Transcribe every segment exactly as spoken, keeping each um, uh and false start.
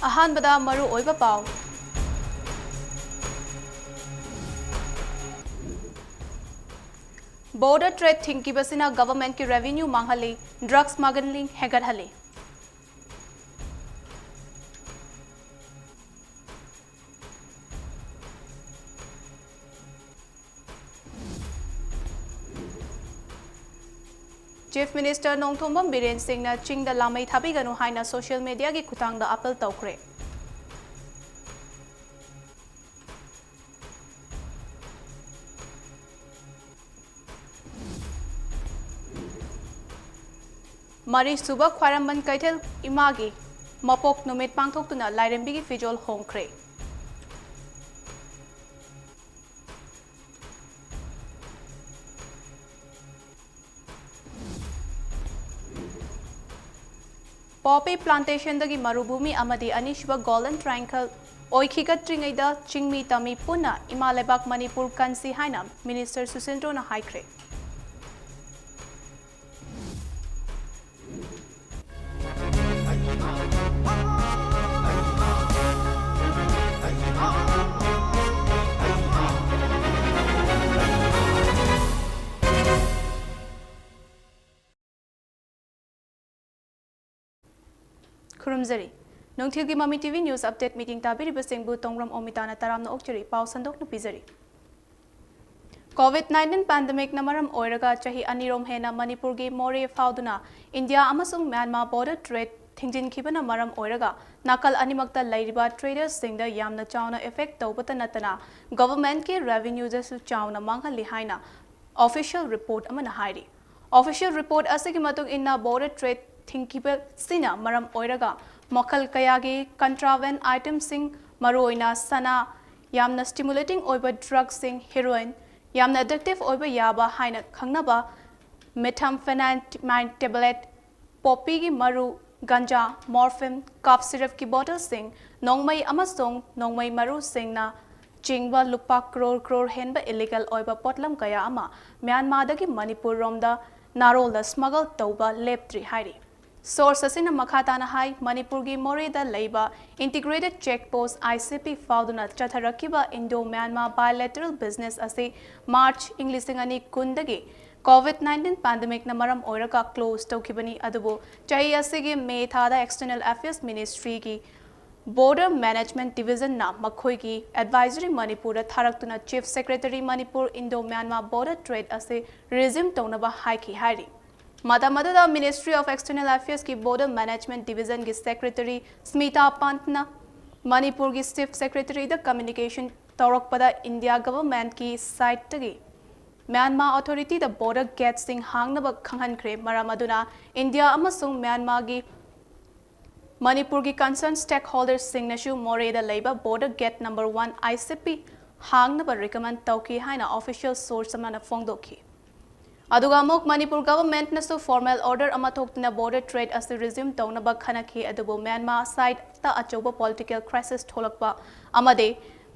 ꯑꯍꯥꯟꯕꯗ ꯃꯔꯨ ꯑꯣꯏꯕ ꯄꯥꯎ꯫ Border trade ꯊꯤꯡꯈꯤꯕꯁꯤꯅ governmentꯀꯤ revenue ꯃꯥꯡꯍꯜꯂꯤ, drug smuggling ꯍꯦꯟꯒꯠꯍꯜꯂꯤ꯫ Chief Minister ꯅꯣꯡꯊꯣꯝꯕꯝ ꯕꯤꯔꯦꯟ ꯁꯤꯡꯅ ꯆꯤꯡꯗ ꯂꯥꯃꯩ ꯊꯥꯕꯤꯒꯅꯨ ꯍꯥꯏꯅ social mediaꯒꯤ ꯈꯨꯠꯊꯥꯡꯗ appeal ꯇꯧꯈ꯭ꯔꯦ꯫ ꯃꯔꯤꯁꯨꯕ ꯈ꯭ꯋꯥꯏꯔꯝꯕꯟ ꯀꯩꯊꯦꯜ ꯏꯃꯥꯒꯤ ꯃꯄꯣꯛ ꯅꯨꯃꯤꯠ ꯄꯥꯡꯊꯣꯛꯇꯨꯅ ꯂꯥꯏꯔꯦꯝꯕꯤꯒꯤ ꯐꯤꯖꯣꯜ ꯍꯣꯡꯈ꯭ꯔꯦ꯫ Poppy plantationꯗꯒꯤ ꯃꯔꯨꯚꯨꯃꯤ ꯑꯃꯗꯤ ꯑꯅꯤꯁꯨꯕ Golden Triangle ꯑꯣꯏꯈꯤꯒꯠꯇ꯭ꯔꯤꯉꯩꯗ ꯆꯤꯡꯃꯤ ꯇꯝꯃꯤ ꯄꯨꯟꯅ ꯏꯃꯥ ꯂꯩꯕꯥꯛ ꯃꯅꯤꯄꯨꯔ ꯀꯟꯁꯤ ꯍꯥꯏꯅ Minister ꯁꯨꯁꯤꯟꯗ꯭ꯔꯣꯅ ꯍꯥꯏꯈ꯭ꯔꯦ꯫ ꯈꯨꯔꯨꯝꯖꯔꯤ꯫ ꯅꯨꯡꯊꯤꯜꯒꯤ ꯃꯃꯤ TV news update meeting ꯇꯥꯕꯤꯔꯤꯕꯁꯤꯡꯕꯨ ꯇꯣꯡꯕ꯭ꯔꯝ ꯑꯣꯃꯤꯇꯥꯅ ꯇꯔꯥꯝꯅ ꯑꯣꯛꯆꯔꯤ꯫ ꯄꯥꯎ ꯁꯟꯗꯣꯛꯅ ꯄꯤꯖꯔꯤ꯫ Covid nineteen pandemicꯅ ꯃꯔꯝ ꯑꯣꯏꯔꯒ ꯆꯍꯤ ꯑꯅꯤꯔꯣꯝ ꯍꯦꯟꯅ ꯃꯅꯤꯄꯨꯔꯒꯤ ꯃꯣꯔꯦ ꯐꯥꯎꯗꯨꯅ ꯏꯟꯗꯤꯌꯥ ꯑꯃꯁꯨꯡ ꯃ꯭ꯌꯥꯟꯃꯥꯔ border trade ꯊꯤꯡꯖꯤꯟꯈꯤꯕꯅ ꯃꯔꯝ ꯑꯣꯏꯔꯒ ꯅꯥꯀꯜ ꯑꯅꯤꯃꯛꯇ ꯂꯩꯔꯤꯕ tradersꯁꯤꯡꯗ ꯌꯥꯝꯅ ꯆꯥꯎꯅ effect ꯇꯧꯕꯇ ꯅꯠꯇꯅ governmentꯀꯤ revenueꯗꯁꯨ ꯆꯥꯎꯅ ꯃꯥꯡꯍꯜꯂꯤ ꯍꯥꯏꯅ official report ꯑꯃꯅ ꯍꯥꯏꯔꯤ꯫ Official report ꯑꯁꯤꯒꯤ ꯃꯇꯨꯡ ꯏꯟꯅ border trade ꯊꯤꯡꯈꯤꯕꯁꯤꯅ ꯃꯔꯝ ꯑꯣꯏꯔꯒ ꯃꯈꯜ ꯀꯌꯥꯒꯤ contraband itemꯁꯤꯡ, ꯃꯔꯨꯑꯣꯏꯅ ꯁꯅꯥ, ꯌꯥꯝꯅ stimulating ꯑꯣꯏꯕ drugꯁꯤꯡ, heroin, ꯌꯥꯝꯅ addictive ꯑꯣꯏꯕ ꯌꯥꯕ ꯍꯥꯏꯅ ꯈꯪꯅꯕ methamphetamine tablet, poppyꯒꯤ ꯃꯔꯨ, ꯒꯟꯖꯥ, morphine, cough syrupꯀꯤ bottleꯁꯤꯡ, ꯅꯣꯡꯃꯩ ꯑꯃꯁꯨꯡ ꯅꯣꯡꯃꯩ ꯃꯔꯨꯁꯤꯡꯅ ꯆꯤꯡꯕ ꯂꯨꯄꯥ ꯀ꯭ꯔꯣꯔ ꯀ꯭ꯔꯣꯔ ꯍꯦꯟꯕ illegal ꯑꯣꯏꯕ ꯄꯣꯠꯂꯝ ꯀꯌꯥ ꯑꯃ ꯃ꯭ꯌꯥꯟꯃꯥꯔꯗꯒꯤ ꯃꯅꯤꯄꯨꯔꯔꯣꯝꯗ ꯅꯥꯔꯣꯜꯗ smuggle ꯇꯧꯕ ꯂꯦꯞꯇ꯭ꯔꯤ ꯍꯥꯏꯔꯤ꯫ Source ꯑꯁꯤꯅ ꯃꯈꯥ ꯇꯥꯅ ꯍꯥꯏ, ꯃꯅꯤꯄꯨꯔꯒꯤ ꯃꯣꯔꯦꯗ ꯂꯩꯕ Integrated Check Post, I C P, ꯐꯥꯎꯗꯨꯅ ꯆꯠꯊꯔꯛꯈꯤꯕ Indo-Myanmar bilateral business ꯑꯁꯤ March ꯏꯪ ꯂꯤꯁꯤꯡ ꯑꯅꯤ ꯀꯨꯟꯗꯒꯤ COVID nineteen pandemic ꯅ ꯃꯔꯝ ꯑꯣꯏꯔꯒ close ꯇꯧꯈꯤꯕꯅꯤ꯫ ꯑꯗꯨꯕꯨ ꯆꯍꯤ ꯑꯁꯤꯒꯤ May ꯊꯥꯗ External Affairs Ministry ꯒꯤ Border Management Division ꯅ ꯃꯈꯣꯏꯒꯤ advisory ꯃꯅꯤꯄꯨꯔꯗ ꯊꯥꯔꯛꯇꯨꯅ Chief Secretary Manipur Indo-Myanmar border trade ꯑꯁꯤ resume ꯇꯧꯅꯕ ꯍꯥꯏꯈꯤ ꯍꯥꯏꯔꯤ꯫ ꯃꯇꯝ ꯑꯗꯨꯗ Ministry of External Affairs ꯀꯤ Border Management Division ꯒꯤ Secretary ꯁ꯭ꯃꯤꯇꯥ ꯄꯟꯠꯅ ꯃꯅꯤꯄꯨꯔꯒꯤ Chief Secretary ꯗ communication ꯇꯧꯔꯛꯄꯗ India government ꯀꯤ side ꯇꯒꯤ Myanmar authority ꯗ border gate ꯁꯤꯡ ꯍꯥꯡꯅꯕ ꯈꯪꯍꯟꯈ꯭ꯔꯦ꯫ ꯃꯔꯝ ꯑꯗꯨꯅ India ꯑꯃꯁꯨꯡ Myanmar ꯒꯤ ꯃꯅꯤꯄꯨꯔꯒꯤ concerned stakeholders ꯁꯤꯡꯅꯁꯨ ꯃꯣꯔꯦꯗ ꯂꯩꯕ border gate number one, I C P ꯍꯥꯡꯅꯕ recommend ꯇꯧꯈꯤ ꯍꯥꯏꯅ official source ꯑꯃꯅ ꯐꯣꯡꯗꯣꯛꯈꯤ꯫ ꯑꯗꯨꯒ ꯑꯃꯨꯛ ꯃꯅꯤꯄꯨꯔ government ꯅꯁꯨ formal order ꯑꯃ ꯊꯣꯛꯇꯨꯅ border trade ꯑꯁꯤ resume ꯇꯧꯅꯕ ꯈꯟꯅꯈꯤ꯫ ꯑꯗꯨꯕꯨ Myanmar side ꯇ ꯑꯆꯧꯕ political crisis ꯊꯣꯛꯂꯛꯄ ꯑꯃꯗꯤ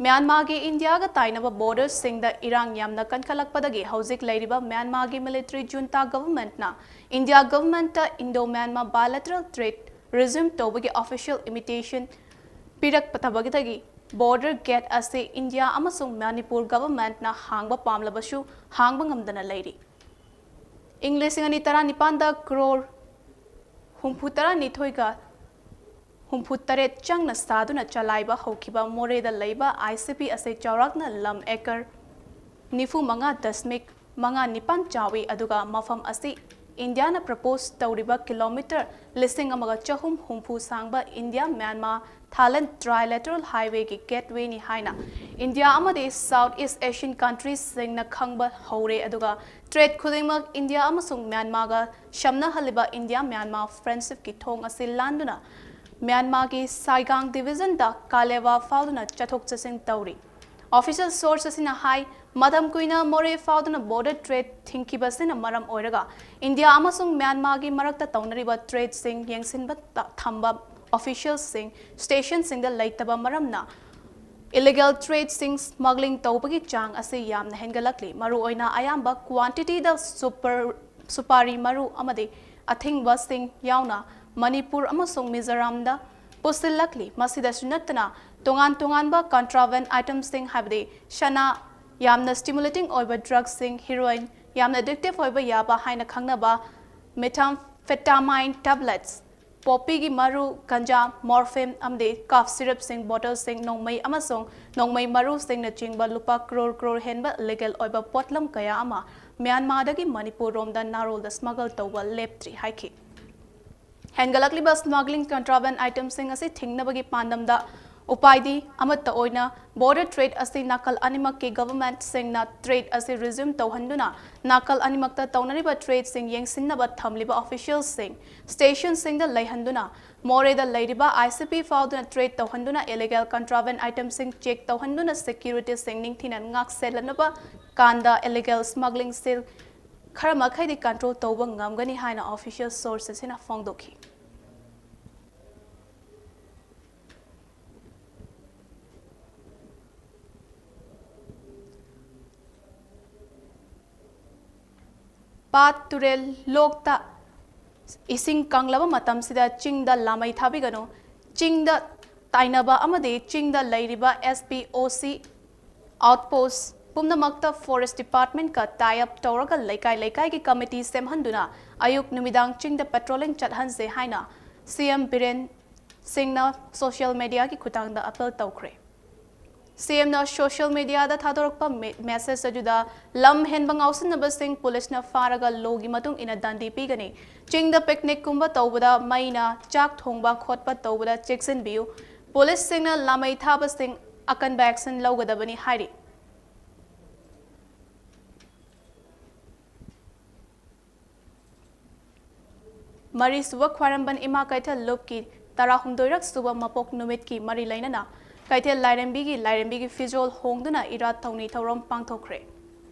Myanmar ꯒꯤ India ꯒ ꯇꯥꯏꯅꯕ border ꯁꯤꯡꯗ ꯏꯔꯥꯡ ꯌꯥꯝꯅ ꯀꯟꯈꯠꯂꯛꯄꯗꯒꯤ ꯍꯧꯖꯤꯛ ꯂꯩꯔꯤꯕ Myanmar ꯒꯤ military junta government ꯅ India government ꯇ Indo-Myanmar bilateral trade resume ꯇꯧꯕꯒꯤ official invitation ꯄꯤꯔꯛꯄꯗꯒꯤ border gate ꯑꯁꯤ India ꯑꯃꯁꯨꯡ ꯃꯅꯤꯄꯨꯔ government ꯅ ꯍꯥꯡꯕ ꯄꯥꯝꯂꯕꯁꯨ ꯍꯥꯡꯕ ꯉꯝꯗꯅ ꯂꯩꯔꯤ꯫ ꯏꯪ ꯂꯤꯁꯤꯡ ꯑꯅꯤ ꯇꯔꯥꯅꯤꯄꯥꯟꯗ crore ꯍꯨꯝꯐꯨ ꯇꯔꯥꯅꯤꯊꯣꯏꯒ ꯍꯨꯝꯐꯨ ꯇꯔꯦꯠ ꯆꯪꯅ ꯁꯥꯗꯨꯅ ꯆꯂꯥꯏꯕ ꯍꯧꯈꯤꯕ ꯃꯣꯔꯦꯗ ꯂꯩꯕ I C P ꯑꯁꯤ ꯆꯥꯎꯔꯥꯛꯅ ꯂꯝ acre ꯅꯤꯐꯨ ꯃꯉꯥ ꯗꯁꯃꯤꯛ ꯃꯉꯥ ꯅꯤꯄꯥꯟ ꯆꯥꯎꯏ, ꯑꯗꯨꯒ ꯃꯐꯝ ꯑꯁꯤ India ꯅ propose ꯇꯧꯔꯤꯕ kilometre ꯂꯤꯁꯤꯡ ꯑꯃꯒ ꯆꯍꯨꯝ ꯍꯨꯝꯐꯨ ꯁꯥꯡꯕ India Myanmar Thailand trilateral highway ꯒꯤ gateway ꯅꯤ ꯍꯥꯏꯅ India ꯑꯃꯗꯤ South East Asian countries ꯁꯤꯡꯅ ꯈꯪꯕ ꯍꯧꯔꯦ꯫ ꯑꯗꯨꯒ trade ꯈꯨꯗꯤꯡꯃꯛ India ꯑꯃꯁꯨꯡ Myanmar ꯒ ꯁꯝꯅꯍꯜꯂꯤꯕ India Myanmar friendship ꯀꯤ ꯊꯣꯡ ꯑꯁꯤ ꯂꯥꯟꯗꯨꯅ Myanmar ꯒꯤ Sagaing division ꯗ Kalewa ꯐꯥꯎꯗꯨꯅ ꯆꯠꯊꯣꯛ ꯆꯠꯁꯤꯟ ꯇꯧꯔꯤ꯫ Official source ꯑꯁꯤꯅ ꯍꯥꯏ, ꯃꯇꯝ ꯀꯨꯏꯅ ꯃꯣꯔꯦ ꯐꯥꯎꯗꯨꯅ border trade ꯊꯤꯡꯈꯤꯕꯁꯤꯅ ꯃꯔꯝ ꯑꯣꯏꯔꯒ India ꯑꯃꯁꯨꯡ Myanmar ꯒꯤ ꯃꯔꯛꯇ ꯇꯧꯅꯔꯤꯕ trade ꯁꯤꯡ ꯌꯦꯡꯁꯤꯟꯕ ꯊꯝꯕ official ꯁꯤꯡ station ꯁꯤꯡꯗ ꯂꯩꯇꯕ ꯃꯔꯝꯅ illegal trade ꯁꯤꯡ smuggling ꯇꯧꯕꯒꯤ ꯆꯥꯡ ꯑꯁꯤ ꯌꯥꯝꯅ ꯍꯦꯟꯒꯠꯂꯛꯂꯤ꯫ ꯃꯔꯨꯑꯣꯏꯅ ꯑꯌꯥꯝꯕ quantity ꯗ super, ꯁꯨꯄꯥꯔꯤ ꯃꯔꯨ ꯑꯃꯗꯤ ꯑꯊꯤꯡꯕꯁꯤꯡ ꯌꯥꯎꯅ ꯃꯅꯤꯄꯨꯔ ꯑꯃꯁꯨꯡ ꯃꯤꯖꯣꯔꯥꯝꯗ ꯄꯨꯁꯤꯜꯂꯛꯂꯤ꯫ ꯃꯁꯤꯗꯁꯨ ꯅꯠꯇꯅ ꯇꯣꯉꯥꯟ ꯇꯣꯉꯥꯟꯕ contraband itemꯁꯤꯡ, ꯍꯥꯏꯕꯗꯤ ꯁꯅꯥ, ꯌꯥꯝꯅ stimulating ꯑꯣꯏꯕ drugꯁꯤꯡ, heroin, ꯌꯥꯝꯅ addictive ꯑꯣꯏꯕ ꯌꯥꯕ ꯍꯥꯏꯅ ꯈꯪꯅꯕ methamphetamine tablets, ꯄꯣꯄꯤꯒꯤ ꯃꯔꯨ, ꯒꯟꯖꯥ, morphine ꯑꯃꯗꯤ cough syrupꯁꯤꯡ, bottleꯁꯤꯡ, ꯅꯣꯡꯃꯩ ꯑꯃꯁꯨꯡ ꯅꯣꯡꯃꯩ ꯃꯔꯨꯁꯤꯡꯅꯆꯤꯡꯕ ꯂꯨꯄꯥ ꯀ꯭ꯔꯣꯔ ꯀ꯭ꯔꯣꯔ ꯍꯦꯟꯕ illegal ꯑꯣꯏꯕ ꯄꯣꯠꯂꯝ ꯀꯌꯥ ꯑꯃ ꯃ꯭ꯌꯥꯟꯃꯥꯔꯗꯒꯤ ꯃꯅꯤꯄꯨꯔ ꯔꯣꯝꯗ ꯅꯥꯔꯣꯜꯗ smuggle ꯇꯧꯕ ꯂꯦꯞꯇ꯭ꯔꯤ ꯍꯥꯏꯈꯤ꯫ ꯍꯦꯟꯒꯠꯂꯛꯂꯤꯕ smuggling contraband itemꯁꯤꯡ ꯑꯁꯤ ꯊꯤꯡꯅꯕꯒꯤ ꯄꯥꯟꯗꯝꯗ ꯎꯄꯥꯏꯗꯤ ꯑꯃꯠꯇ ꯑꯣꯏꯅ border trade ꯑꯁꯤ ꯅꯥꯀꯜ ꯑꯅꯤꯃꯛꯀꯤ governmentꯁꯤꯡꯅ trade ꯑꯁꯤ resume ꯇꯧꯍꯟꯗꯨꯅ ꯅꯥꯀꯜ ꯑꯅꯤꯃꯛꯇ ꯇꯧꯅꯔꯤꯕ tradeꯁꯤꯡ ꯌꯦꯡꯁꯤꯟꯅꯕ ꯊꯝꯂꯤꯕ officialꯁꯤꯡ stationꯁꯤꯡꯗ ꯂꯩꯍꯟꯗꯨꯅ ꯃꯣꯔꯦꯗ ꯂꯩꯔꯤꯕ ICP ꯐꯥꯎꯗꯨꯅ trade ꯇꯧꯍꯟꯗꯨꯅ illegal contraband itemꯁꯤꯡ check ꯇꯧꯍꯟꯗꯨꯅ securityꯁꯤꯡ ꯅꯤꯡꯊꯤꯅ ꯉꯥꯛꯁꯦꯜꯂꯅꯕ ꯀꯥꯟꯗ illegal smuggling cell ꯈꯔ ꯃꯈꯩꯗꯤ control ꯇꯧꯕ ꯉꯝꯒꯅꯤ ꯍꯥꯏꯅ official source ꯑꯁꯤꯅ ꯐꯣꯡꯗꯣꯛꯈꯤ꯫ ꯄꯥꯠ ꯇꯨꯔꯦꯜ ꯂꯣꯛꯇ ꯏꯁꯤꯡ ꯀꯪꯂꯕ ꯃꯇꯝꯁꯤꯗ ꯆꯤꯡꯗ ꯂꯥꯃꯩ ꯊꯥꯕꯤꯒꯅꯨ꯫ ꯆꯤꯡꯗ ꯇꯥꯏꯅꯕ ꯑꯃꯗꯤ ꯆꯤꯡꯗ ꯂꯩꯔꯤꯕ SPOC outpost ꯄꯨꯝꯅꯃꯛꯇ forest departmentꯀ tie up ꯇꯧꯔꯒ ꯂꯩꯀꯥꯏ ꯂꯩꯀꯥꯏꯒꯤ committee ꯁꯦꯝꯍꯟꯗꯨꯅ ꯑꯌꯨꯛ ꯅꯨꯃꯤꯗꯥꯡ ꯆꯤꯡꯗ patrolling ꯆꯠꯍꯟꯁꯦ ꯍꯥꯏꯅ CM ꯕꯤꯔꯦꯟ ꯁꯤꯡꯅ social mediaꯒꯤ ꯈꯨꯠꯊꯥꯡꯗ appeal ꯇꯧꯈ꯭ꯔꯦ꯫ CMꯅ social mediaꯗ ꯊꯥꯗꯣꯔꯛꯄ me-, message ꯑꯗꯨꯗ ꯂꯝ ꯍꯦꯟꯕ ꯉꯥꯎꯁꯤꯟꯅꯕꯁꯤꯡ ꯄꯨꯂꯤꯁꯅ ꯐꯥꯔꯒ lawꯒꯤ ꯃꯇꯨꯡ ꯏꯟꯅ ꯗꯟꯗꯤ ꯄꯤꯒꯅꯤ꯫ ꯆꯤꯡꯗ picnicꯀꯨꯝꯕ ꯇꯧꯕꯗ ꯃꯩꯅ ꯆꯥꯛ ꯊꯣꯡꯕ ꯈꯣꯠꯄ ꯇꯧꯕꯗ ꯆꯦꯛꯁꯤꯟꯕꯤꯌꯨ꯫ ꯄꯨꯂꯤꯁꯁꯤꯡꯅ ꯂꯥꯃꯩ ꯊꯥꯕꯁꯤꯡ ꯑꯀꯟꯕ action ꯂꯧꯒꯗꯕꯅꯤ ꯍꯥꯏꯔꯤ꯫ ꯃꯔꯤꯁꯨꯕ ꯈ꯭ꯋꯥꯏꯔꯝꯕꯟ ꯏꯃꯥ ꯀꯩꯊꯦꯜ ꯂꯨꯞꯀꯤ ꯇꯔꯥꯍꯨꯝꯗꯣꯏꯔꯛ ꯁꯨꯕ ꯃꯄꯣꯛ ꯅꯨꯃꯤꯠꯀꯤ ꯃꯔꯤ ꯂꯩꯅꯅ ꯀꯩꯊꯦꯜ ꯂꯥꯏꯔꯦꯝꯕꯤꯒꯤ ꯂꯥꯏꯔꯦꯝꯕꯤꯒꯤ ꯐꯤꯖꯣꯜ ꯍꯣꯡꯗꯨꯅ ꯏꯔꯥꯠ ꯊꯧꯅꯤ ꯊꯧꯔꯝ ꯄꯥꯡꯊꯣꯛꯈ꯭ꯔꯦ꯫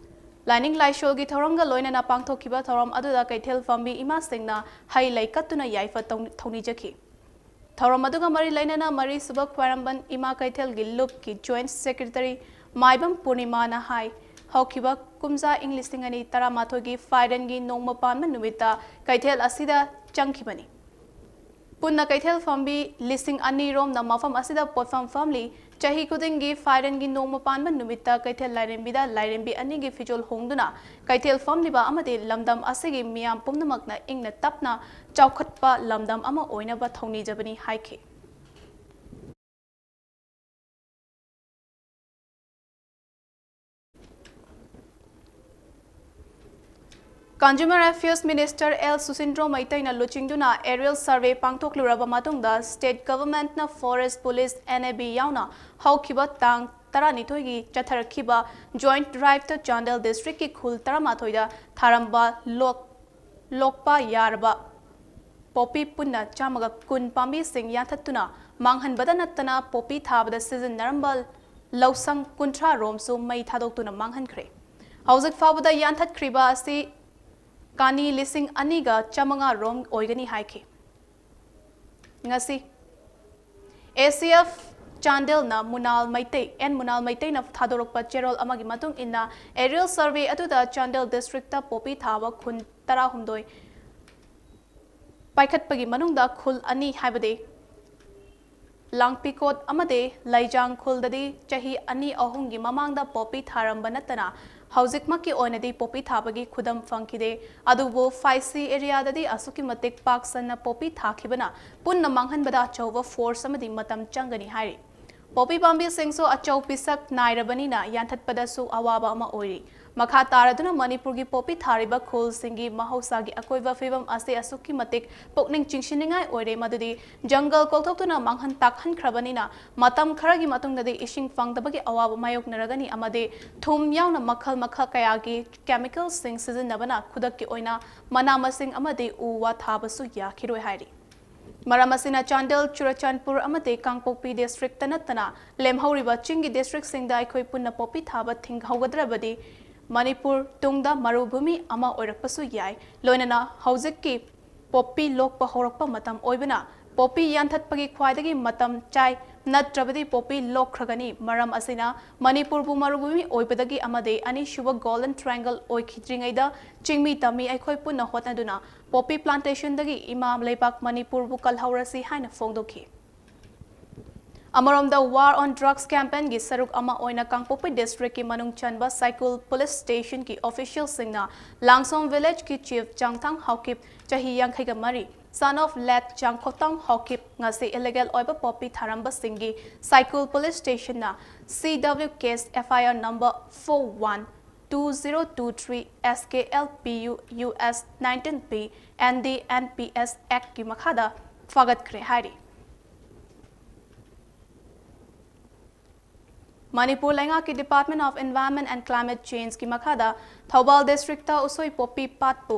ꯂꯥꯏꯅꯤꯡ ꯂꯥꯏꯁꯣꯜꯒꯤ ꯊꯧꯔꯝꯒ ꯂꯣꯏꯅꯅ ꯄꯥꯡꯊꯣꯛꯈꯤꯕ ꯊꯧꯔꯝ ꯑꯗꯨꯗ ꯀꯩꯊꯦꯜ ꯐꯝꯕꯤ ꯏꯃꯥꯁꯤꯡꯅ ꯍꯩ ꯂꯩ ꯀꯠꯇꯨꯅ ꯌꯥꯏꯐ ꯊꯧꯅꯤꯖꯈꯤ꯫ ꯊꯧꯔꯝ ꯑꯗꯨꯒ ꯃꯔꯤ ꯂꯩꯅꯅ ꯃꯔꯤꯁꯨꯕ ꯈ꯭ꯋꯥꯏꯔꯝꯕꯟ ꯏꯃꯥ ꯀꯩꯊꯦꯜꯒꯤ ꯂꯨꯞꯀꯤ joint secretary ꯃꯥꯏꯕꯝ ꯄꯨꯔꯅꯤꯃꯥꯅ ꯍꯥꯏ, ꯍꯧꯈꯤꯕ ꯀꯨꯝꯖꯥ ꯏꯪ ꯂꯤꯁꯤꯡ ꯑꯅꯤ ꯇꯔꯥꯃꯥꯊꯣꯏꯒꯤ ꯐꯥꯏꯔꯦꯟꯒꯤ ꯅꯣꯡꯃ ꯄꯥꯟꯕ ꯅꯨꯃꯤꯠꯇ ꯀꯩꯊꯦꯜ ꯑꯁꯤꯗ ꯆꯪꯈꯤꯕꯅꯤ꯫ ꯄꯨꯟꯅ ꯀꯩꯊꯦꯜ ꯐꯝꯕꯤ ꯂꯤꯁꯤꯡ ꯑꯅꯤ ꯔꯣꯝꯅ ꯃꯐꯝ ꯑꯁꯤꯗ ꯄꯣꯠꯐꯝ ꯐꯝꯂꯤ꯫ ꯆꯍꯤ ꯈꯨꯗꯤꯡꯒꯤ ꯐꯥꯏꯔꯦꯟꯒꯤ ꯅꯣꯡꯃ ꯄꯥꯟꯕ ꯅꯨꯃꯤꯠꯇ ꯀꯩꯊꯦꯜ ꯂꯥꯏꯔꯦꯝꯕꯤꯗ ꯂꯥꯏꯔꯦꯝꯕꯤ ꯑꯅꯤꯒꯤ ꯐꯤꯖꯣꯜ ꯍꯣꯡꯗꯨꯅ ꯀꯩꯊꯦꯜ ꯐꯝꯂꯤꯕ ꯑꯃꯗꯤ ꯂꯝꯗꯝ ꯑꯁꯤꯒꯤ ꯃꯤꯌꯥꯝ ꯄꯨꯝꯅꯃꯛꯅ ꯏꯪꯅ ꯇꯞꯅ ꯆꯥꯎꯈꯠꯄ ꯂꯝꯗꯝ ꯑꯃ ꯑꯣꯏꯅꯕ ꯊꯧꯅꯤꯖꯕꯅꯤ ꯍꯥꯏꯈꯤ꯫ Consumer Affairs Minister ꯑꯦꯜ ꯁꯨꯁꯤꯟꯗ꯭ꯔꯣ ꯃꯩꯇꯩꯅ ꯂꯨꯆꯤꯡꯗꯨꯅ aerial survey ꯄꯥꯡꯊꯣꯛꯂꯨꯔꯕ ꯃꯇꯨꯡꯗ state governmentꯅ forest police, N A B ꯌꯥꯎꯅ ꯍꯧꯈꯤꯕ ꯇꯥꯡ ꯇꯔꯥꯅꯤꯊꯣꯏꯒꯤ ꯆꯠꯊꯔꯛꯈꯤꯕ joint driveꯇ ꯆꯥꯟꯗꯦꯜ districtꯀꯤ ꯈꯨꯜ ꯇꯔꯥꯃꯥꯊꯣꯏꯗ ꯊꯥꯔꯝꯕ ꯂꯣꯛ-, ꯂꯣꯛꯄ ꯌꯥꯔꯕ ꯄꯣꯄꯤ ꯄꯨꯟꯅ ꯆꯥꯝꯃꯒ ꯀꯨꯟ ꯄꯥꯝꯕꯤꯁꯤꯡ ꯌꯥꯟꯊꯠꯇꯨꯅ ꯃꯥꯡꯍꯟꯕꯗ ꯅꯠꯇꯅ ꯄꯣꯄꯤ ꯊꯥꯕꯗ ꯁꯤꯖꯤꯟꯅꯔꯝꯕ ꯂꯧꯁꯪ ꯀꯨꯟꯊ꯭ꯔꯥ ꯔꯣꯝꯁꯨ ꯃꯩ ꯊꯥꯗꯣꯛꯇꯨꯅ ꯃꯥꯡꯍꯟꯈ꯭ꯔꯦ꯫ ꯍꯧꯖꯤꯛ ꯐꯥꯎꯕꯗ ꯌꯥꯟꯊꯠꯈ꯭ꯔꯤꯕ ꯑꯁꯤ ꯀꯥꯅꯤ ꯂꯤꯁꯤꯡ ꯑꯅꯤꯒ ꯆꯥꯃꯉꯥ ꯔꯣꯝ ꯑꯣꯏꯒꯅꯤ ꯍꯥꯏꯈꯤ꯫ ꯉꯁꯤ A C F ꯆꯥꯟꯗꯦꯜꯅ ꯃꯨꯅꯥꯜ ꯃꯩꯇꯩ, ꯑꯦꯟ ꯃꯨꯅꯥꯜ ꯃꯩꯇꯩꯅ ꯊꯥꯗꯣꯔꯛꯄ ꯆꯦꯔꯣꯜ ꯑꯃꯒꯤ ꯃꯇꯨꯡ ꯏꯟꯅ, aerial survey ꯑꯗꯨꯗ ꯆꯥꯟꯗꯦꯜ districtꯇ ꯄꯣꯄꯤ ꯊꯥꯕ ꯈꯨꯟ ꯇꯔꯥꯍꯨꯝꯗꯣꯏ ꯄꯥꯏꯈꯠꯄꯒꯤ ꯃꯅꯨꯡꯗ ꯈꯨꯜ ꯑꯅꯤ, ꯍꯥꯏꯕꯗꯤ ꯂꯥꯡꯄꯤꯀꯣꯠ ꯑꯃꯗꯤ ꯂꯩꯖꯥꯡ ꯈꯨꯜꯗꯗꯤ ꯆꯍꯤ ꯑꯅꯤ ꯑꯍꯨꯝꯒꯤ ꯃꯃꯥꯡꯗ ꯄꯣꯄꯤ ꯊꯥꯔꯝꯕ ꯅꯠꯇꯅ ꯍꯧꯖꯤꯛꯃꯛꯀꯤ ꯑꯣꯏꯅꯗꯤ ꯄꯣꯄꯤ ꯊꯥꯕꯒꯤ ꯈꯨꯗꯝ ꯐꯪꯈꯤꯗꯦ꯫ ꯑꯗꯨꯕꯨ ꯐꯥꯏꯁꯤ areaꯗꯗꯤ ꯑꯁꯨꯛꯀꯤ ꯃꯇꯤꯛ ꯄꯥꯛ ꯁꯟꯅ ꯄꯣꯄꯤ ꯊꯥꯈꯤꯕꯅ ꯄꯨꯟꯅ ꯃꯥꯡꯍꯟꯕꯗ ꯑꯆꯧꯕ force ꯑꯃꯗꯤ ꯃꯇꯝ ꯆꯪꯒꯅꯤ ꯍꯥꯏꯔꯤ꯫ ꯄꯣꯄꯤ ꯄꯥꯝꯕꯤꯁꯤꯡꯁꯨ ꯑꯆꯧ ꯄꯤꯁꯛ ꯅꯥꯏꯔꯕꯅꯤꯅ ꯌꯥꯟꯊꯠꯄꯗꯁꯨ ꯑꯋꯥꯕ ꯑꯃ ꯑꯣꯏꯔꯤ꯫ ꯃꯈꯥ ꯇꯥꯔꯗꯨꯅ ꯃꯅꯤꯄꯨꯔꯒꯤ ꯄꯣꯄꯤ ꯊꯥꯔꯤꯕ ꯈꯨꯜꯁꯤꯡꯒꯤ ꯃꯍꯧꯁꯥꯒꯤ ꯑꯀꯣꯏꯕ ꯐꯤꯕꯝ ꯑꯁꯤ ꯑꯁꯨꯛꯀꯤ ꯃꯇꯤꯛ ꯄꯨꯛꯅꯤꯡ ꯆꯤꯡꯁꯤꯟꯅꯤꯡꯉꯥꯏ ꯑꯣꯏꯔꯦ, ꯃꯗꯨꯗꯤ ꯖꯪꯒꯜ ꯀꯣꯛꯊꯣꯛꯇꯨꯅ ꯃꯥꯡꯍꯟ ꯇꯥꯛꯍꯟꯈ꯭ꯔꯕꯅꯤꯅ ꯃꯇꯝ ꯈꯔꯒꯤ ꯃꯇꯨꯡꯗꯗꯤ ꯏꯁꯤꯡ ꯐꯪꯗꯕꯒꯤ ꯑꯋꯥꯕ ꯃꯥꯌꯣꯛꯅꯔꯒꯅꯤ ꯑꯃꯗꯤ ꯊꯨꯝ ꯌꯥꯎꯅ ꯃꯈꯜ ꯃꯈꯜ ꯀꯌꯥꯒꯤ chemicalꯁꯤꯡ ꯁꯤꯖꯤꯟꯅꯕꯅ ꯈꯨꯗꯛꯀꯤ ꯑꯣꯏꯅ ꯃꯅꯥ ꯃꯁꯤꯡ ꯑꯃꯗꯤ ꯎ ꯋꯥ ꯊꯥꯕꯁꯨ ꯌꯥꯈꯤꯔꯣꯏ ꯍꯥꯏꯔꯤ꯫ ꯃꯔꯝ ꯑꯁꯤꯅ ꯆꯥꯟꯗꯦꯜ, ꯆꯨꯔꯆꯥꯟꯄꯨꯔ ꯑꯃꯗꯤ ꯀꯥꯡꯄꯣꯛꯄꯤ districtꯇ ꯅꯠꯇꯅ ꯂꯦꯝꯍꯧꯔꯤꯕ ꯆꯤꯡꯒꯤ districtꯁꯤꯡꯗ ꯑꯩꯈꯣꯏ ꯄꯨꯟꯅ ꯄꯣꯄꯤ ꯊꯥꯕ ꯊꯤꯡꯍꯧꯒꯗ꯭ꯔꯕꯗꯤ ꯃꯅꯤꯄꯨꯔ ꯇꯨꯡꯗ ꯃꯔꯨꯚꯨꯃꯤ ꯑꯃ ꯑꯣꯏꯔꯛꯄꯁꯨ ꯌꯥꯏ꯫ ꯂꯣꯏꯅꯅ ꯍꯧꯖꯤꯛꯀꯤ ꯄꯣꯄꯤ ꯂꯣꯛꯄ ꯍꯧꯔꯛꯄ ꯃꯇꯝ ꯑꯣꯏꯕꯅ ꯄꯣꯄꯤ ꯌꯥꯟꯊꯠꯄꯒꯤ ꯈ꯭ꯋꯥꯏꯗꯒꯤ ꯃꯇꯝ ꯆꯥꯏ꯫ ꯅꯠꯇ꯭ꯔꯕꯗꯤ ꯄꯣꯄꯤ ꯂꯣꯛꯈ꯭ꯔꯒꯅꯤ꯫ ꯃꯔꯝ ꯑꯁꯤꯅ ꯃꯅꯤꯄꯨꯔꯕꯨ ꯃꯔꯨꯚꯨꯃꯤ ꯑꯣꯏꯕꯗꯒꯤ ꯑꯃꯗꯤ ꯑꯅꯤꯁꯨꯕ Golden Triangle ꯑꯣꯏꯈꯤꯗ꯭ꯔꯤꯉꯩꯗ ꯆꯤꯡꯃꯤ ꯇꯝꯃꯤ ꯑꯩꯈꯣꯏ ꯄꯨꯟꯅ ꯍꯣꯠꯅꯗꯨꯅ ꯄꯣꯄꯤ plantationꯗꯒꯤ ꯏꯃꯥ ꯂꯩꯕꯥꯛ ꯃꯅꯤꯄꯨꯔꯕꯨ ꯀꯜꯍꯧꯔꯁꯤ ꯍꯥꯏꯅ ꯐꯣꯡꯗꯣꯛꯈꯤ꯫ ꯑꯃꯔꯣꯝꯗ, War on Drugs campaignꯒꯤ ꯁꯔꯨꯛ ꯑꯃ ꯑꯣꯏꯅ ꯀꯥꯡꯄꯣꯛꯄꯤ districtꯀꯤ ꯃꯅꯨꯡ ꯆꯟꯕ ꯁꯥꯏꯀꯨꯜ police stationꯒꯤ officialꯁꯤꯡꯅ ꯂꯥꯡꯁꯣꯡ villageꯀꯤ chief ꯆꯥꯡꯊꯥꯡ ꯍꯥꯎꯀꯤꯞ, ꯆꯍꯤ ꯌꯥꯡꯈꯩꯒ ꯃꯔꯤ, son of late ꯆꯥꯡꯈꯣꯇꯥꯡ ꯍꯥꯎꯀꯤꯞ, ꯉꯁꯤ illegal ꯑꯣꯏꯕ ꯄꯣꯄꯤ ꯊꯥꯔꯝꯕꯁꯤꯡꯒꯤ ꯁꯥꯏꯀꯨꯜ police stationꯅ C W case F I R number four one two zero two three S K L P U U S nineteen P N D N P S Actꯀꯤ ꯃꯈꯥꯗ ꯐꯥꯒꯠꯈ꯭ꯔꯦ ꯍꯥꯏꯔꯤ꯫ ꯃꯅꯤꯄꯨꯔ ꯂꯩꯉꯥꯛꯀꯤ Department of Environment and Climate Changeꯀꯤ ꯃꯈꯥꯗ ꯊꯧꯕꯥꯜ districtꯇ ꯎꯁꯣꯏ poppy ꯄꯥꯠꯄꯨ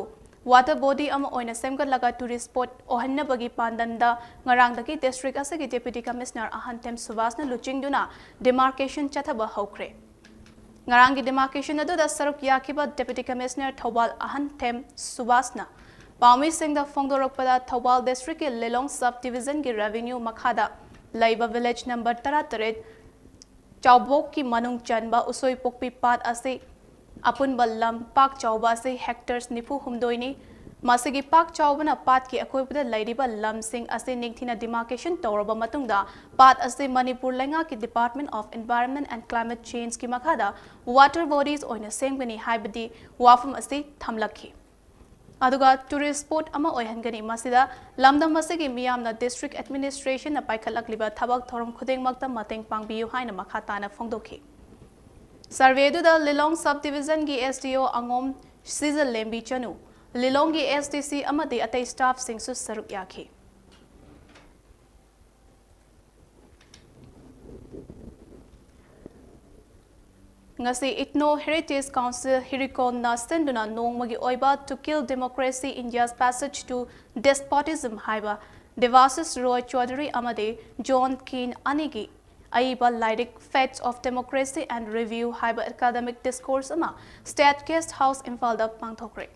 water body ꯑꯃ ꯑꯣꯏꯅ ꯁꯦꯝꯒꯠꯂꯒ tourist spot ꯑꯣꯏꯍꯟꯅꯕꯒꯤ ꯄꯥꯟꯗꯝꯗ ꯉꯔꯥꯡꯗꯒꯤ district ꯑꯁꯤꯒꯤ Deputy Commissioner ꯑꯍꯟꯊꯦꯝ ꯁꯨꯕꯥꯁꯅ ꯂꯨꯆꯤꯡꯗꯨꯅ demarcation ꯆꯠꯊꯕ ꯍꯧꯈ꯭ꯔꯦ꯫ ꯉꯔꯥꯡꯒꯤ demarcation ꯑꯗꯨꯗ ꯁꯔꯨꯛ ꯌꯥꯈꯤꯕ Deputy Commissioner ꯊꯧꯕꯥꯜ ꯑꯍꯟꯊꯦꯝ ꯁꯨꯕꯥꯁꯅ ꯄꯥꯎꯃꯤꯁꯤꯡꯗ ꯐꯣꯡꯗꯣꯔꯛꯄꯗ, ꯊꯧꯕꯥꯜ districtꯀꯤ ꯂꯤꯂꯣꯡ sub divisionꯒꯤ revenue ꯃꯈꯥꯗ ꯂꯩꯕ village number ꯇꯔꯥꯇꯔꯦꯠ ꯆꯥꯎꯕꯣꯛꯀꯤ ꯃꯅꯨꯡ ꯆꯟꯕ ꯎꯁꯣꯏ ꯄꯣꯛꯄꯤ ꯄꯥꯠ ꯑꯁꯤ ꯑꯄꯨꯟꯕ ꯂꯝ ꯄꯥꯛ ꯆꯥꯎꯕ ꯑꯁꯤ hectares ꯅꯤꯐꯨ ꯍꯨꯝꯗꯣꯏꯅꯤ꯫ ꯃꯁꯤꯒꯤ ꯄꯥꯛ ꯆꯥꯎꯕꯅ ꯄꯥꯠꯀꯤ ꯑꯀꯣꯏꯕꯗ ꯂꯩꯔꯤꯕ ꯂꯝꯁꯤꯡ ꯑꯁꯤ ꯅꯤꯡꯊꯤꯅ demarcation ꯇꯧꯔꯕ ꯃꯇꯨꯡꯗ, ꯄꯥꯠ ꯑꯁꯤ ꯃꯅꯤꯄꯨꯔ ꯂꯩꯉꯥꯛꯀꯤ Department of Environment and Climate Changeꯀꯤ ꯃꯈꯥꯗ water bodies ꯑꯣꯏꯅ ꯁꯦꯝꯒꯅꯤ ꯍꯥꯏꯕꯗꯤ ꯋꯥꯐꯝ ꯑꯁꯤ ꯊꯝꯂꯛꯈꯤ꯫ ꯑꯗꯨꯒ tourist spot ꯑꯃ ꯑꯣꯏꯍꯟꯒꯅꯤ꯫ ꯃꯁꯤꯗ ꯂꯝꯗꯝ ꯑꯁꯤꯒꯤ ꯃꯤꯌꯥꯝꯅ district administrationꯅ ꯄꯥꯏꯈꯠꯂꯛꯂꯤꯕ ꯊꯕꯛ ꯊꯧꯔꯝ ꯈꯨꯗꯤꯡꯃꯛꯇ ꯃꯇꯦꯡ ꯄꯥꯡꯕꯤꯌꯨ ꯍꯥꯏꯅ ꯃꯈꯥ ꯇꯥꯅ ꯐꯣꯡꯗꯣꯛꯈꯤ꯫ Survey ꯑꯗꯨꯗ ꯂꯤꯂꯣꯡ sub divisionꯒꯤ S D O ꯑꯉꯣꯝ ꯁꯤꯖꯂꯦꯝꯕꯤ ꯆꯅꯨ, ꯂꯤꯂꯣꯡꯒꯤ S D C ꯑꯃꯗꯤ ꯑꯇꯩ staffꯁꯤꯡꯁꯨ ꯁꯔꯨꯛ ꯌꯥꯈꯤ꯫ ꯉꯁꯤ Ethno Heritage Council, ꯍꯤꯔꯤꯀꯣꯟꯅ ꯁꯤꯟꯗꯨꯅ ꯅꯣꯡꯃꯒꯤ ꯑꯣꯏꯕ To Kill Democracy, India's Passage to Despotism ꯍꯥꯏꯕ Devashish Roy Chaudhury ꯑꯃꯗꯤ John Keane ꯑꯅꯤꯒꯤ ꯑꯏꯕ ꯂꯥꯏꯔꯤꯛ Fates of Democracy and Review ꯍꯥꯏꯕ academic discourse ꯑꯃ State Guest House ꯏꯝꯐꯥꯜꯗ ꯄꯥꯡꯊꯣꯛꯈ꯭ꯔꯦ꯫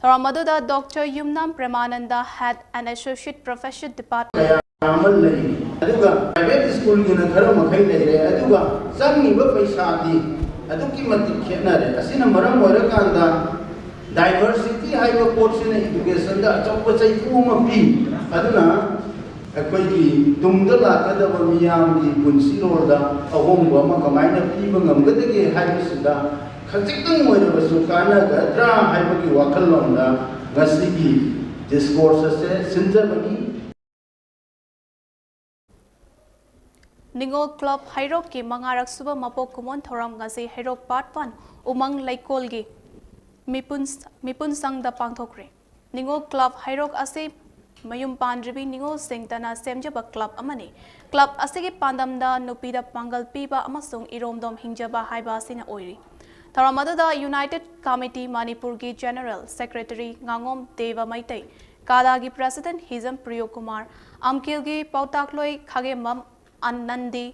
ꯊꯧꯔꯝ ꯑꯗꯨꯗ doctor Yumnam Premananda, Head and Associate Professor Department, ꯀꯌꯥ ꯑꯃ ꯂꯩꯔꯤ꯫ ꯑꯗꯨꯒ private schoolꯒꯤꯅ ꯈꯔ ꯃꯈꯩ ꯂꯩꯔꯦ꯫ ꯑꯗꯨꯒ ꯆꯪꯉꯤꯕ ꯄꯩꯁꯥꯗꯤ ꯑꯗꯨꯛꯀꯤ ꯃꯇꯤꯛ ꯈꯦꯠꯅꯔꯦ꯫ ꯑꯁꯤꯅ ꯃꯔꯝ ꯑꯣꯏꯔꯀꯥꯟꯗ diversity ꯍꯥꯏꯕ ꯄꯣꯠꯁꯤꯅ educationꯗ ꯑꯆꯧꯕ ꯆꯩꯊꯨ ꯑꯃ ꯄꯤ꯫ ꯑꯗꯨꯅ ꯑꯩꯈꯣꯏꯒꯤ ꯇꯨꯡꯗ ꯂꯥꯛꯀꯗꯕ ꯃꯤꯌꯥꯝꯒꯤ ꯄꯨꯟꯁꯤꯔꯣꯜꯗ ꯑꯍꯣꯡꯕ ꯑꯃ ꯀꯃꯥꯏꯅ ꯄꯤꯕ ꯉꯝꯒꯗꯒꯦ ꯍꯥꯏꯕꯁꯤꯗ ꯈꯖꯤꯛꯇꯪ ꯑꯣꯏꯔꯕꯁꯨ ꯀꯥꯟꯅꯒꯗ꯭ꯔꯥ ꯍꯥꯏꯕꯒꯤ ꯋꯥꯈꯜꯂꯣꯟꯗ ꯉꯁꯤꯒꯤ discourse ꯑꯁꯦ ꯁꯤꯟꯖꯕꯅꯤ꯫ ꯅꯤꯉꯣꯜ ꯀ꯭ꯂꯕ ꯍꯩꯔꯣꯛꯀꯤ ꯃꯉꯥꯔꯛ ꯁꯨꯕ ꯃꯄꯣꯛ ꯀꯨꯝꯑꯣꯟ ꯊꯧꯔꯝ ꯉꯁꯤ ꯍꯩꯔꯣꯛ Part One ꯎꯃꯪ ꯂꯩꯀꯣꯜꯒꯤ ꯃꯤꯄꯨꯟ, ꯃꯤꯄꯨꯟꯁꯪꯗ ꯄꯥꯡꯊꯣꯛꯈ꯭ꯔꯦ꯫ ꯅꯤꯉꯣꯜ ꯀ꯭ꯂꯕ ꯍꯩꯔꯣꯛ ꯑꯁꯤ ꯃꯌꯨꯝ ꯄꯥꯟꯗ꯭ꯔꯤꯕꯤ ꯅꯤꯉꯣꯜꯁꯤꯡꯇꯅ ꯁꯦꯝꯖꯕ ꯀ꯭ꯂꯕ ꯑꯃꯅꯤ꯫ ꯀ꯭ꯂꯕ ꯑꯁꯤꯒꯤ ꯄꯥꯟꯗꯝꯗ ꯅꯨꯄꯤꯗ ꯄꯥꯡꯒꯜ ꯄꯤꯕ ꯑꯃꯁꯨꯡ ꯏꯔꯣꯝꯗꯣꯝ ꯍꯤꯡꯖꯕ ꯍꯥꯏꯕ ꯑꯁꯤꯅ ꯑꯣꯏꯔꯤ꯫ ꯊꯧꯔꯝ ꯑꯗꯨꯗ United Committee ꯃꯅꯤꯄꯨꯔꯒꯤ General Secretary ꯉꯥꯉꯣꯝ ꯗꯦꯕ ꯃꯩꯇꯩ, ꯀꯥꯗꯥꯒꯤ President ꯍꯤꯖꯝ ꯄ꯭ꯔꯤꯌꯣ Kumar, ꯑꯝꯀꯤꯜꯒꯤ ꯄꯥꯎꯇꯥꯛꯂꯣꯏ ꯈꯥꯒꯦꯝꯕꯝ ꯑꯥꯅꯟꯗꯤ,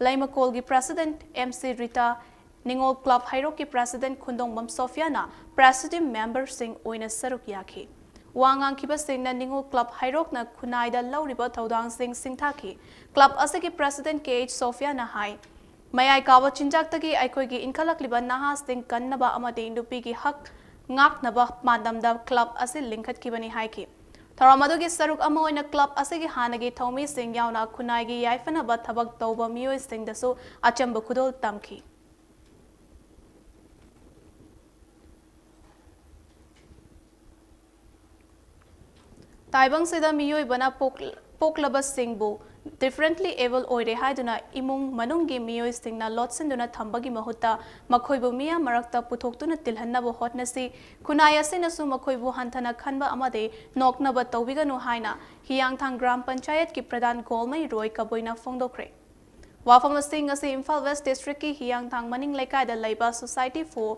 ꯂꯩꯃꯀꯣꯜꯒꯤ President M C Rita, ꯅꯤꯉꯣꯜ ꯀ꯭ꯂꯕ ꯍꯩꯔꯣꯛꯀꯤ President ꯈꯨꯟꯗꯣꯡꯕꯝ ꯁꯣꯐꯤꯌꯥꯅ Presidium memberꯁꯤꯡ ꯑꯣꯏꯅ ꯁꯔꯨꯛ ꯌꯥꯈꯤ꯫ ꯋꯥ ꯉꯥꯡꯈꯤꯕꯁꯤꯡꯅ ꯅꯤꯉꯣꯜ ꯀ꯭ꯂꯕ ꯍꯩꯔꯣꯛꯅ ꯈꯨꯟꯅꯥꯏꯗ ꯂꯧꯔꯤꯕ ꯊꯧꯗꯥꯡꯁꯤꯡ ꯁꯤꯡꯊꯥꯈꯤ꯫ ꯀ꯭ꯂꯕ ꯑꯁꯤꯒꯤ President K H ꯁꯣꯐꯤꯌꯥꯅ ꯍꯥꯏ, ꯃꯌꯥꯏ ꯀꯥꯕ ꯆꯤꯟꯖꯥꯛꯇꯒꯤ ꯑꯩꯈꯣꯏꯒꯤ ꯏꯟꯈꯠꯂꯛꯂꯤꯕ ꯅꯍꯥꯁꯤꯡ ꯀꯟꯅꯕ ꯑꯃꯗꯤ ꯅꯨꯄꯤꯒꯤ ꯍꯛ ꯉꯥꯛꯅꯕ ꯄꯥꯟꯗꯝꯗ ꯀ꯭ꯂꯕ ꯑꯁꯤ ꯂꯤꯡꯈꯠꯈꯤꯕꯅꯤ ꯍꯥꯏꯈꯤ꯫ ꯊꯧꯔꯝ ꯑꯗꯨꯒꯤ ꯁꯔꯨꯛ ꯑꯃ ꯑꯣꯏꯅ ꯀ꯭ꯂꯕ ꯑꯁꯤꯒꯤ ꯍꯥꯟꯅꯒꯤ ꯊꯧꯃꯤꯁꯤꯡ ꯌꯥꯎꯅ ꯈꯨꯟꯅꯥꯏꯒꯤ ꯌꯥꯏꯐꯅꯕ ꯊꯕꯛ ꯇꯧꯕ ꯃꯤꯑꯣꯏꯁꯤꯡꯗꯁꯨ ꯑꯆꯝꯕ ꯈꯨꯗꯣꯜ ꯇꯝꯈꯤ꯫ ꯇꯥꯏꯕꯪꯁꯤꯗ ꯃꯤꯑꯣꯏꯕꯅ ꯄꯣꯛ-, ꯄꯣꯛꯂꯕꯁꯤꯡꯕꯨ differently abled ꯑꯣꯏꯔꯦ ꯍꯥꯏꯗꯨꯅ ꯏꯃꯨꯡ ꯃꯅꯨꯡꯒꯤ ꯃꯤꯑꯣꯏꯁꯤꯡꯅ ꯂꯣꯠꯁꯤꯟꯗꯨꯅ ꯊꯝꯕꯒꯤ ꯃꯍꯨꯠꯇ ꯃꯈꯣꯏꯕꯨ ꯃꯤꯌꯥꯝ ꯃꯔꯛꯇ ꯄꯨꯊꯣꯛꯇꯨꯅ ꯇꯤꯜꯍꯟꯅꯕ ꯍꯣꯠꯅꯁꯤ꯫ ꯈꯨꯟꯅꯥꯏ ꯑꯁꯤꯅꯁꯨ ꯃꯈꯣꯏꯕꯨ ꯍꯟꯊꯅ ꯈꯟꯕ ꯑꯃꯗꯤ ꯅꯣꯛꯅꯕ ꯇꯧꯕꯤꯒꯅꯨ ꯍꯥꯏꯅ ꯍꯤꯌꯥꯡꯊꯥꯡ ꯒ꯭ꯔꯥꯝ ꯄꯟꯆꯥꯌꯠꯀꯤ ꯄ꯭ꯔꯙꯥꯟ ꯒꯣꯜꯃꯩ ꯔꯣꯏ ꯀꯕꯨꯏꯅ ꯐꯣꯡꯗꯣꯛꯈ꯭ꯔꯦ꯫ ꯋꯥꯐꯝ ꯑꯁꯤ ꯉꯁꯤ ꯏꯝꯐꯥꯜ ꯋꯦꯁ ꯗꯤꯁꯇ꯭ꯔꯤꯛꯀꯤ ꯍꯤꯌꯥꯡꯊꯥꯡ ꯃꯅꯤꯡ ꯂꯩꯀꯥꯏꯗ ꯂꯩꯕ Society for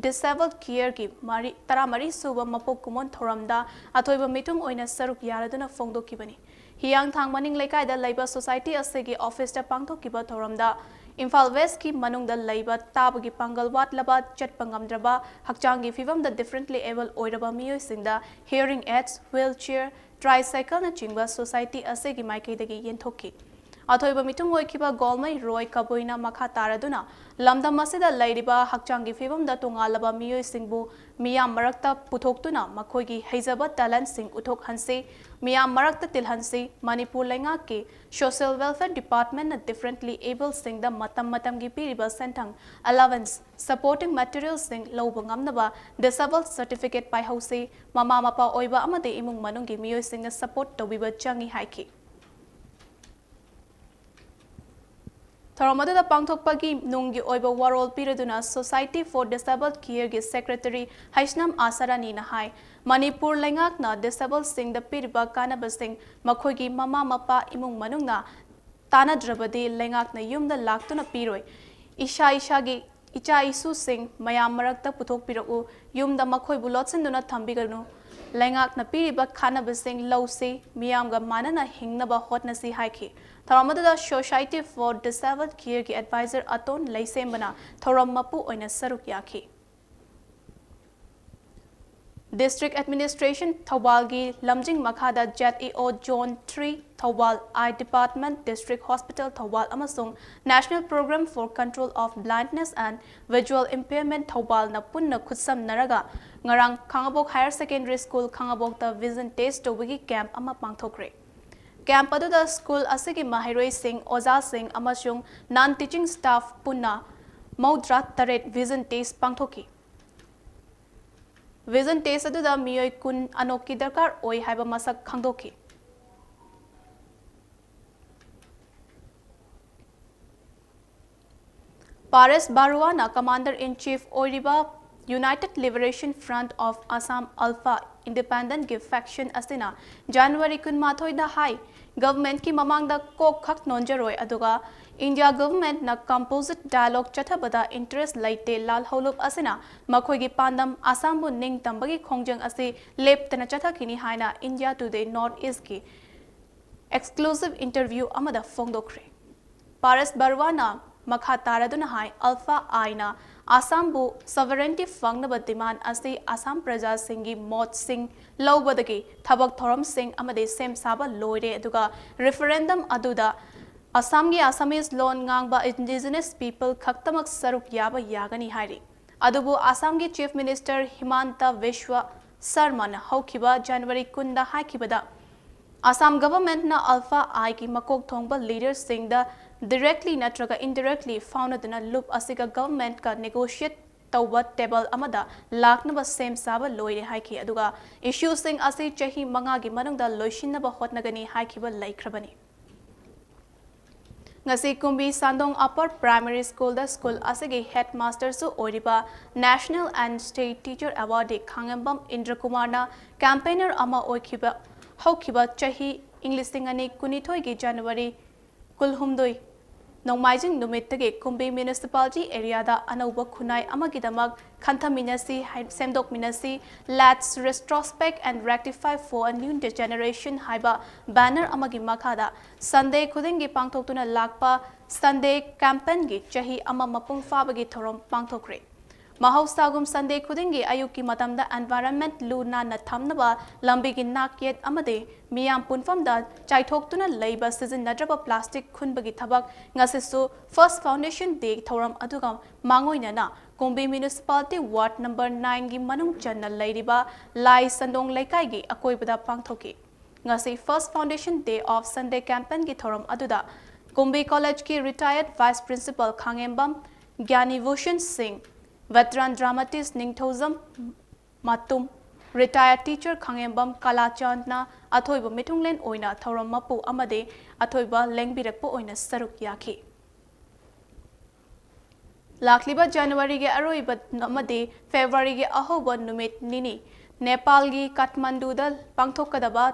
Disabled Careꯒꯤ ꯃꯔꯤ-, ꯇꯔꯥꯃꯔꯤ ꯁꯨꯕ ꯃꯄꯣꯛ ꯀꯨꯝꯑꯣꯟ ꯊꯧꯔꯝꯗ ꯑꯊꯣꯏꯕ ꯃꯤꯊꯨꯡ ꯑꯣꯏꯅ ꯁꯔꯨꯛ ꯌꯥꯔꯗꯨꯅ ꯐꯣꯡꯗꯣꯛꯈꯤꯕꯅꯤ꯫ ꯍꯤꯌꯥꯡꯊꯥꯡ ꯃꯅꯤꯡ ꯂꯩꯀꯥꯏꯗ ꯂꯩꯕ ꯁꯣꯁꯥꯏꯇꯤ ꯑꯁꯤꯒꯤ ꯑꯣꯐꯤꯁꯇ ꯄꯥꯡꯊꯣꯛꯈꯤꯕ ꯊꯧꯔꯝꯗ ꯏꯝꯐꯥꯜ ꯋꯦꯁꯀꯤ ꯃꯅꯨꯡꯗ ꯂꯩꯕ ꯇꯥꯕꯒꯤ ꯄꯥꯡꯒꯜ ꯋꯥꯠꯂꯕ, ꯆꯠꯄ ꯉꯝꯗ꯭ꯔꯕ, ꯍꯛꯆꯥꯡꯒꯤ ꯐꯤꯕꯝꯗ differently able ꯑꯣꯏꯔꯕ ꯃꯤꯑꯣꯏꯁꯤꯡꯗ hearing aids, wheelchair, tricycleꯅꯆꯤꯡꯕ ꯁꯣꯁꯥꯏꯇꯤ ꯑꯁꯤꯒꯤ ꯃꯥꯏꯀꯩꯗꯒꯤ ꯌꯦꯟꯊꯣꯛꯈꯤ꯫ ꯑꯊꯣꯏꯕ ꯃꯤꯊꯨꯡ ꯑꯣꯏꯈꯤꯕ ꯒꯣꯜꯃꯩ ꯔꯣꯏ ꯀꯕꯨꯏꯅ ꯃꯈꯥ ꯇꯥꯔꯗꯨꯅ ꯂꯝꯗꯝ ꯑꯁꯤꯗ ꯂꯩꯔꯤꯕ ꯍꯛꯆꯥꯡꯒꯤ ꯐꯤꯕꯝꯗ ꯇꯣꯉꯥꯜꯂꯕ ꯃꯤꯑꯣꯏꯁꯤꯡꯕꯨ ꯃꯤꯌꯥꯝ ꯃꯔꯛꯇ ꯄꯨꯊꯣꯛꯇꯨꯅ ꯃꯈꯣꯏꯒꯤ ꯍꯩꯖꯕ talentꯁꯤꯡ ꯎꯠꯊꯣꯛꯍꯟꯁꯤ, ꯃꯤꯌꯥꯝ ꯃꯔꯛꯇ ꯇꯤꯜꯍꯟꯁꯤ, ꯃꯅꯤꯄꯨꯔ ꯂꯩꯉꯥꯛꯀꯤ Social Welfare Departmentꯅ differently abledꯁꯤꯡꯗ ꯃꯇꯝ ꯃꯇꯝꯒꯤ ꯄꯤꯔꯤꯕ ꯁꯦꯟꯊꯪ, allowance, supporting materialꯁꯤꯡ ꯂꯧꯕ ꯉꯝꯅꯕ disable certificate ꯄꯥꯏꯍꯧꯁꯤ, ꯃꯃꯥ ꯃꯄꯥ ꯑꯣꯏꯕ ꯑꯃꯗꯤ ꯏꯃꯨꯡ ꯃꯅꯨꯡꯒꯤ ꯃꯤꯑꯣꯏꯁꯤꯡꯅ support ꯇꯧꯕꯤꯕ ꯆꯪꯏ ꯍꯥꯏꯈꯤ꯫ ꯊꯧꯔꯝ ꯑꯗꯨꯗ ꯄꯥꯡꯊꯣꯛꯄꯒꯤ ꯅꯨꯡꯒꯤ ꯑꯣꯏꯕ ꯋꯥꯔꯣꯜ ꯄꯤꯔꯗꯨꯅ Society for Disabled Careꯒꯤ Secretary ꯍꯩꯁꯅꯝ ꯑꯥꯁꯥꯔꯥꯅꯤꯅ ꯍꯥꯏ, ꯃꯅꯤꯄꯨꯔ ꯂꯩꯉꯥꯛꯅ disabledꯁꯤꯡꯗ ꯄꯤꯔꯤꯕ ꯀꯥꯟꯅꯕꯁꯤꯡ ꯃꯈꯣꯏꯒꯤ ꯃꯃꯥ ꯃꯄꯥ ꯏꯃꯨꯡ ꯃꯅꯨꯡꯅ ꯇꯥꯟꯅꯗ꯭ꯔꯕꯗꯤ ꯂꯩꯉꯥꯛꯅ ꯌꯨꯝꯗ ꯂꯥꯛꯇꯨꯅ ꯄꯤꯔꯣꯏ꯫ ꯏꯁꯥ ꯏꯁꯥꯒꯤ ꯏꯆꯥ ꯏꯁꯨꯁꯤꯡ ꯃꯌꯥꯝ ꯃꯔꯛꯇ ꯄꯨꯊꯣꯛꯄꯤꯔꯛꯎ꯫ ꯌꯨꯝꯗ ꯃꯈꯣꯏꯕꯨ ꯂꯣꯠꯁꯤꯟꯗꯨꯅ ꯊꯝꯕꯤꯒꯅꯨ꯫ ꯂꯩꯉꯥꯛꯅ ꯄꯤꯔꯤꯕ ꯀꯥꯟꯅꯕꯁꯤꯡ ꯂꯧꯁꯤ, ꯃꯤꯌꯥꯝꯒ ꯃꯥꯟꯅꯅ ꯍꯤꯡꯅꯕ ꯍꯣꯠꯅꯁꯤ ꯍꯥꯏꯈꯤ꯫ ꯊꯧꯔꯝ ꯑꯗꯨꯗ Society for Disabled Careꯒꯤ advisor ꯑꯇꯣꯟ ꯂꯩꯁꯦꯝꯕꯅ ꯊꯧꯔꯝ ꯃꯄꯨ ꯑꯣꯏꯅ ꯁꯔꯨꯛ ꯌꯥꯈꯤ꯫ District Administration ꯊꯧꯕꯥꯜꯒꯤ ꯂꯝꯖꯤꯡ ꯃꯈꯥꯗ ZEO Zone three Thoubal, Eye Department, District Hospital Thoubal ꯑꯃꯁꯨꯡ National Program for Control of Blindness and Visual Impairment ꯊꯧꯕꯥꯜꯅ ꯄꯨꯟꯅ ꯈꯨꯠꯁꯝꯅꯔꯒ ꯉꯔꯥꯡ ꯈꯥꯉꯕꯣꯛ Higher Secondary School ꯈꯥꯉꯕꯣꯛꯇ vision test ꯇꯧꯕꯒꯤ camp ꯑꯃ ꯄꯥꯡꯊꯣꯛꯈ꯭ꯔꯦ꯫ Camp ꯑꯗꯨꯗ school ꯑꯁꯤꯒꯤ ꯃꯍꯩꯔꯣꯏꯁꯤꯡ, ꯑꯣꯖꯥꯁꯤꯡ ꯑꯃꯁꯨꯡ non teaching staff ꯄꯨꯟꯅ ꯃꯧꯗ꯭ꯔꯥ ꯇꯔꯦꯠ vision test ꯄꯥꯡꯊꯣꯛꯈꯤ꯫ Vision test ꯑꯗꯨꯗ ꯃꯤꯑꯣꯏ ꯀꯨꯟ ꯑꯅꯣꯛꯀꯤ ꯗꯔꯀꯥꯔ ꯑꯣꯏ ꯍꯥꯏꯕ ꯃꯁꯛ ꯈꯪꯗꯣꯛꯈꯤ꯫ ꯄꯥꯔꯦꯁ ꯕꯥꯔꯨꯋꯥꯅ Commander in Chief ꯑꯣꯏꯔꯤꯕ United Liberation Front of Assam, ULFA, independentꯀꯤ faction ꯑꯁꯤꯅ January ꯀꯨꯟꯃꯥꯊꯣꯏꯗ ꯍꯥꯏ, governmentꯀꯤ ꯃꯃꯥꯡꯗ ꯀꯣꯛ ꯈꯛ ꯅꯣꯟꯖꯔꯣꯏ, ꯑꯗꯨꯒ India governmentꯅ composite dialogue ꯆꯠꯊꯕꯗ interest ꯂꯩꯇꯦ꯫ ꯂꯥꯜꯍꯧꯂꯨꯞ ꯑꯁꯤꯅ ꯃꯈꯣꯏꯒꯤ ꯄꯥꯟꯗꯝ ꯑꯁꯥꯝꯕꯨ ꯅꯤꯡꯇꯝꯕꯒꯤ ꯈꯣꯡꯖꯪ ꯑꯁꯤ ꯂꯦꯞꯇꯅ ꯆꯠꯊꯈꯤꯅꯤ ꯍꯥꯏꯅ India Today North Eastꯀꯤ exclusive interview ꯑꯃꯗ ꯐꯣꯡꯗꯣꯛꯈ꯭ꯔꯦ꯫ ꯄꯥꯔꯦꯁ ꯕꯔꯋꯥꯅ ꯃꯈꯥ ꯇꯥꯔꯗꯨꯅ ꯍꯥꯏ, ꯑꯜꯐꯥ ꯑꯥꯏꯅ ꯑꯁꯥꯝꯕꯨ sovereignty ꯐꯪꯅꯕ demand ꯑꯁꯤ ꯑꯁꯥꯝ ꯄ꯭ꯔꯖꯥꯁꯤꯡꯒꯤ ꯃꯣꯠꯁꯤꯡ ꯂꯧꯕꯗꯒꯤ ꯊꯕꯛ ꯊꯧꯔꯝꯁꯤꯡ ꯑꯃꯗꯤ ꯁꯦꯝ ꯁꯥꯕ ꯂꯣꯏꯔꯦ, ꯑꯗꯨꯒ referendum ꯑꯗꯨꯗ ꯑꯁꯥꯝꯒꯤ Assamese ꯂꯣꯟ ꯉꯥꯡꯕ indigenous people ꯈꯛꯇꯃꯛ ꯁꯔꯨꯛ ꯌꯥꯕ ꯌꯥꯒꯅꯤ ꯍꯥꯏꯔꯤ꯫ ꯑꯗꯨꯕꯨ ꯑꯁꯥꯝꯒꯤ Chief Minister ꯍꯤꯃꯥꯟꯇ ꯕꯤꯁ꯭ꯋ ꯁꯔꯃꯅ ꯍꯧꯈꯤꯕ January ꯀꯨꯟꯗ ꯍꯥꯏꯈꯤꯕꯗ, ꯑꯁꯥꯝ governmentꯅ ꯑꯜꯐꯥ ꯑꯥꯏꯒꯤ ꯃꯀꯣꯛ ꯊꯣꯡꯕ leaderꯁꯤꯡꯗ directly ꯅꯠꯇ꯭ꯔꯒ indirectly ꯐꯥꯎꯅꯗꯨꯅ ꯂꯨꯞ ꯑꯁꯤꯒ governmentꯀ negotiate ꯇꯧꯕ table ꯑꯃꯗ ꯂꯥꯛꯅꯕ ꯁꯦꯝ ꯁꯥꯕ ꯂꯣꯏꯔꯦ ꯍꯥꯏꯈꯤ, ꯑꯗꯨꯒ issueꯁꯤꯡ ꯑꯁꯤ ꯆꯍꯤ ꯃꯉꯥꯒꯤ ꯃꯅꯨꯡꯗ ꯂꯣꯏꯁꯤꯟꯅꯕ ꯍꯣꯠꯅꯒꯅꯤ ꯍꯥꯏꯈꯤꯕ ꯂꯩꯈ꯭ꯔꯕꯅꯤ꯫ ꯉꯁꯤ ꯀꯨꯝꯕꯤ ꯁꯥꯟꯗꯣꯡ Upper Primary Schoolꯗ school ꯑꯁꯤꯒꯤ headmasterꯁꯨ ꯑꯣꯏꯔꯤꯕ National and State Teacher Awardee ꯈꯥꯉꯦꯝꯕꯝ ꯏꯟꯗ꯭ꯔꯀꯨꯃꯥꯔꯅ campaigner ꯑꯃ ꯑꯣꯏꯈꯤꯕ, ꯍꯧꯈꯤꯕ ꯆꯍꯤ ꯏꯪ ꯂꯤꯁꯤꯡ ꯑꯅꯤ ꯀꯨꯟꯅꯤꯊꯣꯏꯒꯤ January ꯀꯨꯟꯍꯨꯝꯗꯣꯏ, ꯅꯣꯡꯃꯥꯏꯖꯤꯡ ꯅꯨꯃꯤꯠꯇꯒꯤ ꯀꯨꯝꯕꯤ municipality areaꯗ ꯑꯅꯧꯕ ꯈꯨꯟꯅꯥꯏ ꯑꯃꯒꯤꯗꯃꯛ ꯈꯟꯊꯃꯤꯟꯅꯁꯤ ꯍꯥꯏ-, ꯁꯦꯝꯗꯣꯛꯃꯤꯟꯅꯁꯤ, Let's retrospect and rectify for a new generation ꯍꯥꯏꯕ banner ꯑꯃꯒꯤ ꯃꯈꯥꯗ Sunday ꯈꯨꯗꯤꯡꯒꯤ ꯄꯥꯡꯊꯣꯛꯇꯨꯅ ꯂꯥꯛꯄ Sunday campaignꯒꯤ ꯆꯍꯤ ꯑꯃ ꯃꯄꯨꯡ ꯐꯥꯕꯒꯤ ꯊꯧꯔꯝ ꯄꯥꯡꯊꯣꯛꯈ꯭ꯔꯦ꯫ ꯃꯍꯧꯁꯥꯒꯨꯝ Sunday ꯈꯨꯗꯤꯡꯒꯤ ꯑꯌꯨꯛꯀꯤ ꯃꯇꯝꯗ environment ꯂꯨ ꯅꯥꯟꯅ ꯊꯝꯅꯕ, ꯂꯝꯕꯤꯒꯤ ꯅꯥꯛꯌꯦꯠ ꯑꯃꯗꯤ ꯃꯤꯌꯥꯝ ꯄꯨꯟꯐꯝꯗ ꯆꯥꯏꯊꯣꯛꯇꯨꯅ ꯂꯩꯕ ꯁꯤꯖꯤꯟꯅꯗ꯭ꯔꯕ plastic ꯈꯨꯟꯕꯒꯤ ꯊꯕꯛ ꯉꯁꯤꯁꯨ First Foundation Day ꯊꯧꯔꯝ ꯑꯗꯨꯒ ꯃꯥꯡꯑꯣꯏꯅꯅ ꯀꯨꯝꯕꯤ municipality ward number nineꯒꯤ ꯃꯅꯨꯡ ꯆꯟꯅ ꯂꯩꯔꯤꯕ ꯂꯥꯏ ꯁꯟꯗꯣꯡ ꯂꯩꯀꯥꯏꯒꯤ ꯑꯀꯣꯏꯕꯗ ꯄꯥꯡꯊꯣꯛꯈꯤ꯫ ꯉꯁꯤ First Foundation Day of Sunday campaignꯒꯤ ꯊꯧꯔꯝ ꯑꯗꯨꯗ ꯀꯨꯝꯕꯤ collegeꯀꯤ retired vice principal ꯈꯥꯉꯦꯝꯕꯝ ꯒ꯭ꯌꯥꯅꯤꯚꯨꯁꯟ ꯁꯤꯡ, veteran dramatist ꯅꯤꯡꯊꯧꯖꯝ ꯃꯇꯨꯝ, retired teacher ꯈꯥꯉꯦꯝꯕꯝ ꯀꯂꯥꯆꯥꯟꯅ ꯑꯊꯣꯏꯕ ꯃꯤꯊꯨꯡꯂꯦꯟ ꯑꯣꯏꯅ ꯊꯧꯔꯝ ꯃꯄꯨ ꯑꯃꯗꯤ ꯑꯊꯣꯏꯕ ꯂꯦꯡꯕꯤꯔꯛꯄ ꯑꯣꯏꯅ ꯁꯔꯨꯛ ꯌꯥꯈꯤ꯫ ꯂꯥꯛꯂꯤꯕ Januaryꯒꯤ ꯑꯔꯣꯏꯕ ꯑꯃꯗꯤ Februaryꯒꯤ ꯑꯍꯧꯕ ꯅꯨꯃꯤꯠ ꯅꯤꯅꯤ ꯅꯦꯄꯥꯜꯒꯤ ꯀꯥꯊꯃꯟꯗꯨꯗ ꯄꯥꯡꯊꯣꯛꯀꯗꯕ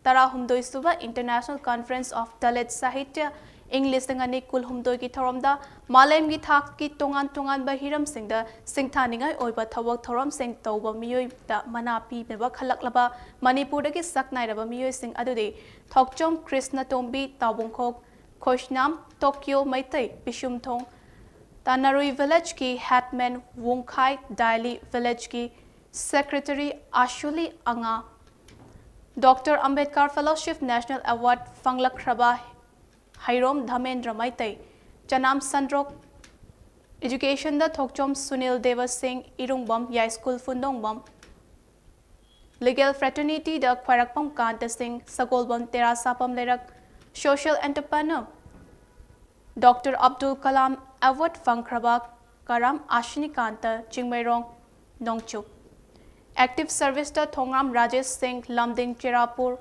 ꯇꯔꯥꯍꯨꯝꯗꯣꯏ ꯁꯨꯕ International Conference of Dalit Sahitya ꯏꯪ ꯂꯤꯁꯤꯡ ꯑꯅꯤ ꯀꯨꯟꯍꯨꯝꯗꯣꯏꯒꯤ ꯊꯧꯔꯝꯗ ꯃꯥꯂꯦꯝꯒꯤ ꯊꯥꯛꯀꯤ ꯇꯣꯉꯥꯟ ꯇꯣꯉꯥꯟꯕ ꯍꯤꯔꯝꯁꯤꯡꯗ ꯁꯤꯡꯊꯥꯅꯤꯡꯉꯥꯏ ꯑꯣꯏꯕ ꯊꯕꯛ ꯊꯧꯔꯝꯁꯤꯡ ꯇꯧꯕ ꯃꯤꯑꯣꯏꯗ ꯃꯅꯥ ꯄꯤꯅꯕ ꯈꯜꯂꯛꯂꯕ ꯃꯅꯤꯄꯨꯔꯗꯒꯤ ꯁꯛꯅꯥꯏꯔꯕ ꯃꯤꯑꯣꯏꯁꯤꯡ ꯑꯗꯨꯗꯤ ꯊꯣꯛꯆꯣꯝ ꯀ꯭ꯔꯤꯁꯅꯇꯣꯝꯕꯤ ꯇꯥꯎꯕꯨꯡꯈꯣꯛ, ꯈꯣꯏꯁꯅꯥꯝ ꯇꯣꯀꯤꯌꯣ ꯃꯩꯇꯩ ꯕꯤꯁꯨꯝꯊꯣꯡ, ꯇꯥꯅꯔꯨꯏ ꯚꯤꯂꯦꯖꯀꯤ ꯍꯦꯗꯃꯦꯟ ꯋꯨꯡꯈꯥꯏ, ꯗꯥꯏꯂꯤ ꯚꯤꯂꯦꯖꯀꯤ secretary Asuli Anga, doctor Ambedkar fellowship national award ꯐꯪꯂꯛꯈ꯭ꯔꯕ ꯍꯩꯔꯣꯝ ꯙꯃꯦꯟꯗ꯭ꯔ ꯃꯩꯇꯩ, ꯆꯅꯥꯝ ꯁꯟꯗ꯭ꯔꯣꯛ, ꯏꯖꯨꯀꯦꯁꯟꯗ ꯊꯣꯛꯆꯣꯝ ꯁꯨꯅꯤꯜ ꯗꯦꯕ ꯁꯤꯡ, ꯏꯔꯨꯡꯕꯝ ꯌꯥꯏꯁ꯭ꯀꯨꯜ ꯐꯨꯟꯗꯣꯡꯕꯝ, ꯂꯤꯒꯦꯜ ꯐ꯭ꯔꯦꯇꯔꯅꯤꯇꯤꯗ ꯈ꯭ꯋꯥꯏꯔꯥꯛꯄꯝ ꯀꯥꯟꯇ ꯁꯤꯡ, Sagolbam Terasapam Leirak, social entrepreneur doctor Abdul Kalam award ꯐꯪꯈ꯭ꯔꯕ ꯀꯔꯥꯝ ꯑꯥꯁꯤꯅꯤꯀꯥꯟꯇ ꯆꯤꯡꯃꯩꯔꯣꯡ ꯅꯣꯡꯆꯨꯞ, ꯑꯦꯛꯇꯤꯚ ꯁꯔꯚꯤꯁꯇ ꯊꯣꯡꯉ꯭ꯔꯥꯝ ꯔꯥꯖꯦꯁ ꯁꯤꯡ ꯂꯝꯗꯤꯡ ꯆꯦꯔꯥꯄꯨꯔ,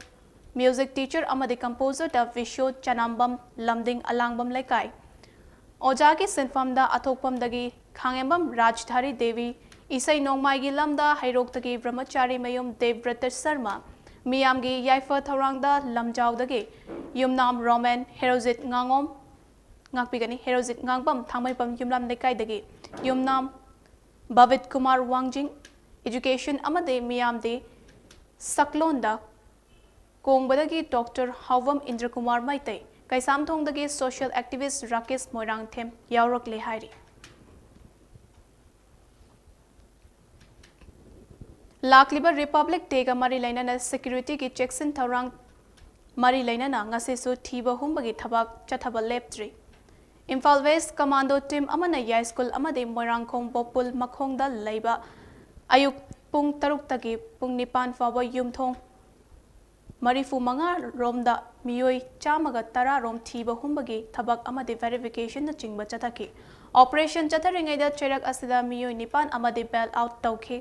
ꯃ꯭ꯌꯨꯖꯤꯛ ꯇꯤꯆꯔ ꯑꯃꯗꯤ ꯀꯝꯄꯣꯖꯔꯗ ꯕꯤꯁꯣ ꯆꯅꯥꯝꯕꯝ ꯂꯝꯗꯤꯡ ꯑꯂꯥꯡꯕꯝ ꯂꯩꯀꯥꯏ, ꯑꯣꯖꯥꯒꯤ ꯁꯤꯟꯐꯝꯗ ꯑꯊꯣꯛꯐꯝꯗꯒꯤ ꯈꯥꯉꯦꯝꯕꯝ ꯔꯥꯖꯙꯥꯔꯤ ꯗꯦꯕꯤ, ꯏꯁꯩ ꯅꯣꯡꯃꯥꯏꯒꯤ ꯂꯝꯗ ꯍꯩꯔꯣꯛꯇꯒꯤ ꯕ꯭ꯔꯍꯃꯆꯥꯔꯤ ꯃꯌꯨꯝ ꯗꯦꯕ꯭ꯔꯇ ꯁꯔꯃ, ꯃꯤꯌꯥꯝꯒꯤ ꯌꯥꯏꯐ ꯊꯧꯔꯥꯡꯗ ꯂꯝꯖꯥꯎꯗꯒꯤ ꯌꯨꯝꯅꯥꯝ ꯔꯣꯃꯦꯟ ꯍꯦꯔꯣꯖꯤꯠ ꯉꯥꯉꯣꯝ, ꯉꯥꯛꯄꯤꯒꯅꯤ, ꯍꯦꯔꯣꯖꯤꯠ ꯉꯥꯡꯕꯝ ꯊꯥꯡꯃꯩꯕꯝ ꯌꯨꯝꯂꯥꯝ ꯂꯩꯀꯥꯏꯗꯒꯤ ꯌꯨꯝꯅꯥꯝ ꯕꯕꯤꯠ ꯀꯨꯃꯥꯔ ꯋꯥꯡꯖꯤꯡ, ꯏꯖꯨꯀꯦꯁꯟ ꯑꯃꯗꯤ ꯃꯤꯌꯥꯝꯗꯤ ꯁꯛꯂꯣꯟꯗ ꯀꯣꯡꯕꯗꯒꯤ ꯗꯣꯛꯇꯔ ꯍꯥꯎꯕꯝ ꯏꯟꯗ꯭ꯔꯀꯨꯃꯥꯔ ꯃꯩꯇꯩ, ꯀꯩꯁꯥꯝꯊꯣꯡꯗꯒꯤ ꯁꯣꯁꯤꯌꯦꯜ ꯑꯦꯛꯇꯤꯚꯤꯁ ꯔꯥꯀꯦꯁ ꯃꯣꯏꯔꯥꯡꯊꯦꯝ ꯌꯥꯎꯔꯛꯂꯦ ꯍꯥꯏꯔꯤ꯫ ꯂꯥꯛꯂꯤꯕ ꯔꯤꯄꯕ꯭ꯂꯤꯛ ꯗꯦꯒ ꯃꯔꯤ ꯂꯩꯅꯅ ꯁꯦꯀ꯭ꯌꯨꯔꯤꯇꯤꯒꯤ ꯆꯦꯛꯁꯤꯟ ꯊꯧꯔꯥꯡ ꯃꯔꯤ ꯂꯩꯅꯅ ꯉꯁꯤꯁꯨ ꯊꯤꯕ ꯍꯨꯝꯕꯒꯤ ꯊꯕꯛ ꯆꯠꯊꯕ ꯂꯦꯞꯇ꯭ꯔꯤ꯫ ꯏꯝꯐꯥꯜ ꯋꯦꯁ ꯀꯃꯥꯟꯗꯣ ꯇꯤꯝ ꯑꯃꯅ ꯌꯥꯏꯁ꯭ꯀꯨꯜ ꯑꯃꯗꯤ ꯃꯣꯏꯔꯥꯡꯈꯣꯡ ꯕꯣꯄꯨꯜ ꯃꯈꯣꯡꯗ ꯂꯩꯕ ꯑꯌꯨꯛ ꯄꯨꯡ ꯇꯔꯨꯛꯇꯒꯤ ꯄꯨꯡ ꯅꯤꯄꯥꯟ ꯐꯥꯎꯕ ꯌꯨꯝꯊꯣꯡ ꯃꯔꯤꯐꯨ ꯃꯉꯥ ꯔꯣꯝꯗ ꯃꯤꯑꯣꯏ ꯆꯥꯝꯃꯒ ꯇꯔꯥ ꯔꯣꯝ ꯊꯤꯕ ꯍꯨꯝꯕꯒꯤ ꯊꯕꯛ ꯑꯃꯗꯤ ꯚꯦꯔꯤꯐꯤꯀꯦꯁꯟꯅꯆꯤꯡꯕ ꯆꯠꯊꯈꯤ꯫ ꯑꯣꯄꯔꯦꯁꯟ ꯆꯠꯊꯔꯤꯉꯩꯗ ꯆꯩꯔꯛ ꯑꯁꯤꯗ ꯃꯤꯑꯣꯏ ꯅꯤꯄꯥꯟ ꯑꯃꯗꯤ ꯕꯦꯜ ꯑꯥꯎꯠ ꯇꯧꯈꯤ꯫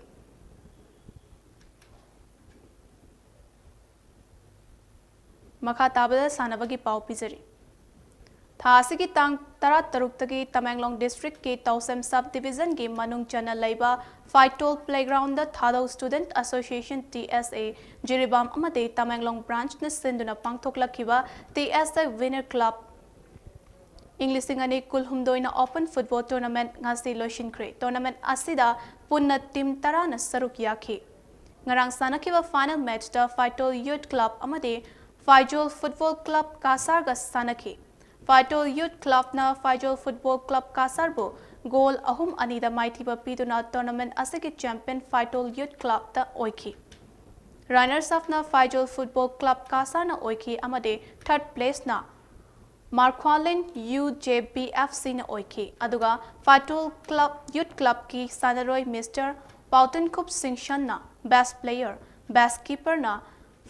ꯃꯈꯥ ꯇꯥꯕꯗ ꯁꯥꯟꯅꯕꯒꯤ ꯄꯥꯎ ꯄꯤꯖꯔꯤ꯫ ꯊꯥ ꯑꯁꯤꯒꯤ ꯇꯥꯡ ꯇꯔꯥꯇꯔꯨꯛꯇꯒꯤ ꯇꯃꯦꯡꯂꯣꯡ ꯗꯤꯁꯇ꯭ꯔꯤꯛꯀꯤ ꯇꯧꯁꯦꯝ ꯁꯕ ꯗꯤꯕꯤꯖꯟꯒꯤ ꯃꯅꯨꯡ ꯆꯟꯅ ꯂꯩꯕ ꯐꯥꯏꯇꯣꯜ ꯄ꯭ꯂꯦꯒ꯭ꯔꯥꯎꯟꯗ ꯊꯥꯗꯧ ꯁ꯭ꯇꯨꯗꯦꯟꯠ ꯑꯦꯁꯣꯁꯤꯌꯦꯁꯟ, ꯇꯤ ꯑꯦꯁ ꯑꯦ, ꯖꯤꯔꯤꯕꯥꯝ ꯑꯃꯗꯤ ꯇꯃꯦꯡꯂꯣꯡ ꯕ꯭ꯔꯥꯟꯆꯅ ꯁꯤꯟꯗꯨꯅ ꯄꯥꯡꯊꯣꯛꯂꯛꯈꯤꯕ ꯇꯤ ꯑꯦꯁ ꯑꯦ ꯋꯤꯅꯔ ꯀ꯭ꯂꯕ ꯏꯪ ꯂꯤꯁꯤꯡ ꯑꯅꯤ ꯀꯨꯟꯍꯨꯝꯗꯣꯏꯅ Open Football Tournament ꯉꯁꯤ ꯂꯣꯏꯁꯤꯟꯈ꯭ꯔꯦ꯫ Tournament ꯑꯁꯤꯗ ꯄꯨꯟꯅ team ꯇꯔꯥꯅ ꯁꯔꯨꯛ ꯌꯥꯈꯤ꯫ ꯉꯔꯥꯡ ꯁꯥꯟꯅꯈꯤꯕ final matchꯇ ꯐꯥꯏꯇꯣꯜ Youth Club ꯑꯃꯗꯤ ꯐꯥꯏꯖꯣꯜ Football Club ꯀꯥꯁꯥꯔꯒ ꯁꯥꯟꯅꯈꯤ꯫ ꯐꯥꯏꯇꯣꯜ Youth Clubꯅ ꯐꯥꯏꯖꯣꯜ Football Club ꯀꯥꯁꯥꯔꯕꯨ goal ꯑꯍꯨꯝ ꯑꯅꯤꯗ ꯃꯥꯏꯊꯤꯕ ꯄꯤꯗꯨꯅ tournament ꯑꯁꯤꯒꯤ champion ꯐꯥꯏꯇꯣꯜ Youth Clubꯇ ꯑꯣꯏꯈꯤ꯫ Runners upꯅ ꯐꯥꯏꯖꯣꯜ Football Club ꯀꯥꯁꯥꯔꯅ ꯑꯣꯏꯈꯤ ꯑꯃꯗꯤ third placeꯅ ꯃꯥꯔꯈ꯭ꯋꯥꯂꯦꯟ UJBFCꯅ ꯑꯣꯏꯈꯤ꯫ ꯑꯗꯨꯒ ꯐꯥꯏꯇꯣꯜ Club, Youth Clubꯀꯤ ꯁꯥꯟꯅꯔꯣꯏ Mister ꯄꯥꯎꯇꯟꯈꯨꯞ ꯁꯤꯡꯁꯟꯅ best player, best keeperꯅ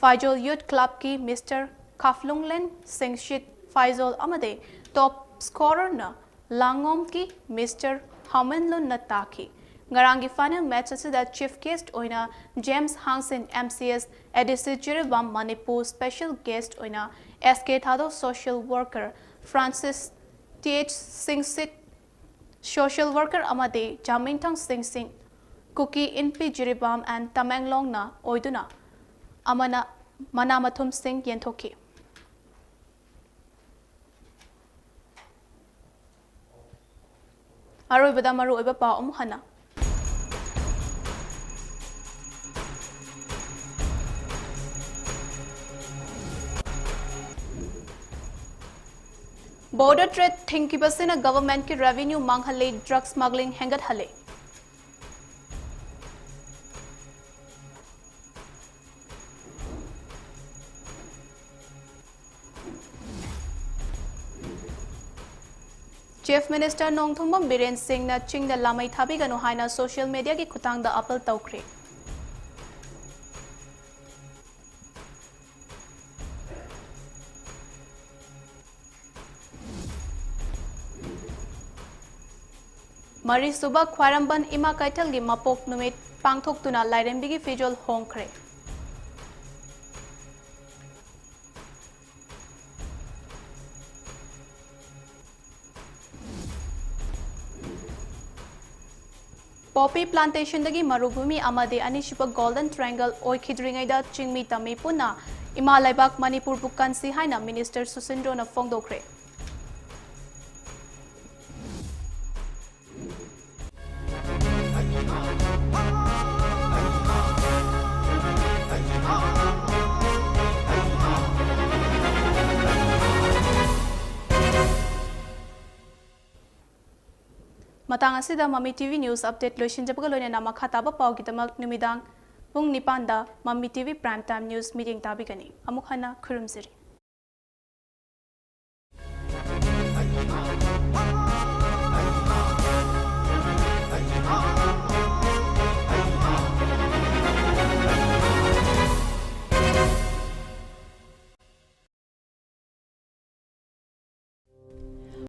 ꯐꯥꯏꯖꯣꯜ Youth Clubꯀꯤ Mister ꯈꯥꯐꯂꯨꯡꯂꯦꯟ ꯁꯤꯡꯁꯤꯠ ꯐꯥꯏꯖꯣꯜ ꯑꯃꯗꯤ top scorerꯅ ꯂꯥꯡꯉꯣꯝꯒꯤ Mister ꯍꯥꯃꯟꯂꯨꯟꯅ ꯇꯥꯈꯤ꯫ ꯉꯔꯥꯡꯒꯤ final match ꯑꯁꯤꯗ chief guest ꯑꯣꯏꯅ James Hangshing, MCS, ADC Jiribam, Manipur special guest ꯑꯣꯏꯅ SK Thadou, social worker Francis TH Singsit, social worker ꯑꯃꯗꯤ ꯖꯥꯃꯤꯡꯊꯪ ꯁꯤꯡꯁꯤꯡ, ꯀꯨꯀꯤ ꯏꯟꯄꯤ ꯖꯤꯔꯤꯕꯥꯝ and ꯇꯃꯦꯡꯂꯣꯡꯅ ꯑꯣꯏꯗꯨꯅ ꯑꯃꯅ ꯃꯅꯥ ꯃꯊꯨꯝꯁꯤꯡ ꯌꯦꯟꯊꯣꯛꯈꯤ꯫ ꯑꯔꯣꯏꯕꯗ ꯃꯔꯨꯑꯣꯏꯕ ꯄꯥꯎ ꯑꯃꯨꯛ ꯍꯟꯅ꯫ Border trade ꯊꯤꯡꯈꯤꯕꯁꯤꯅ governmentꯀꯤ revenue ꯃꯥꯡꯍꯜꯂꯦ, drug smuggling ꯍꯦꯟꯒꯠꯍꯜꯂꯦ꯫ Chief Minister Nongthombam Biren ꯁꯤꯡꯅ ꯆꯤꯡꯗ ꯂꯥꯃꯩ ꯊꯥꯕꯤꯒꯅꯨ ꯍꯥꯏꯅ social mediaꯒꯤ ꯈꯨꯠꯊꯥꯡꯗ appeal ꯇꯧꯈ꯭ꯔꯦ꯫ ꯃꯔꯤꯁꯨꯕ ꯈ꯭ꯋꯥꯏꯔꯝꯕꯟ ꯏꯃꯥ ꯀꯩꯊꯦꯜꯒꯤ ꯃꯄꯣꯛ ꯅꯨꯃꯤꯠ ꯄꯥꯡꯊꯣꯛꯇꯨꯅ ꯂꯥꯏꯔꯦꯝꯕꯤꯒꯤ ꯐꯤꯖꯣꯜ ꯍꯣꯡꯈ꯭ꯔꯦ꯫ Poppy plantationꯗꯒꯤ ꯃꯔꯨꯚꯨꯃꯤ ꯑꯃꯗꯤ ꯑꯅꯤꯁꯨꯕ Golden Triangle ꯑꯣꯏꯈꯤꯗ꯭ꯔꯤꯉꯩꯗ ꯆꯤꯡꯃꯤ ꯇꯝꯃꯤ ꯄꯨꯟꯅ ꯏꯃꯥ ꯂꯩꯕꯥꯛ ꯃꯅꯤꯄꯨꯔꯕꯨ ꯀꯟꯁꯤ ꯍꯥꯏꯅ Minister ꯁꯨꯁꯤꯟꯗ꯭ꯔꯣꯅ ꯐꯣꯡꯗꯣꯛꯈ꯭ꯔꯦ꯫ ꯃꯇꯥꯡ ꯑꯁꯤꯗ ꯃꯃꯤ ꯇꯤ ꯚꯤ News Update ꯂꯣꯏꯁꯤꯟꯖꯕꯒ ꯂꯣꯏꯅꯅ ꯃꯈꯥ ꯇꯥꯕ ꯄꯥꯎꯒꯤꯗꯃꯛ ꯅꯨꯃꯤꯗꯥꯡ ꯄꯨꯡ ꯅꯤꯄꯥꯟꯗ ꯃꯃꯤ T V Prime Time News ꯃꯤꯠꯌꯦꯡ ꯇꯥꯕꯤꯒꯅꯤ꯫ ꯑꯃꯨꯛ ꯍꯟꯅ ꯈꯨꯔꯨꯝꯖꯔꯤ꯫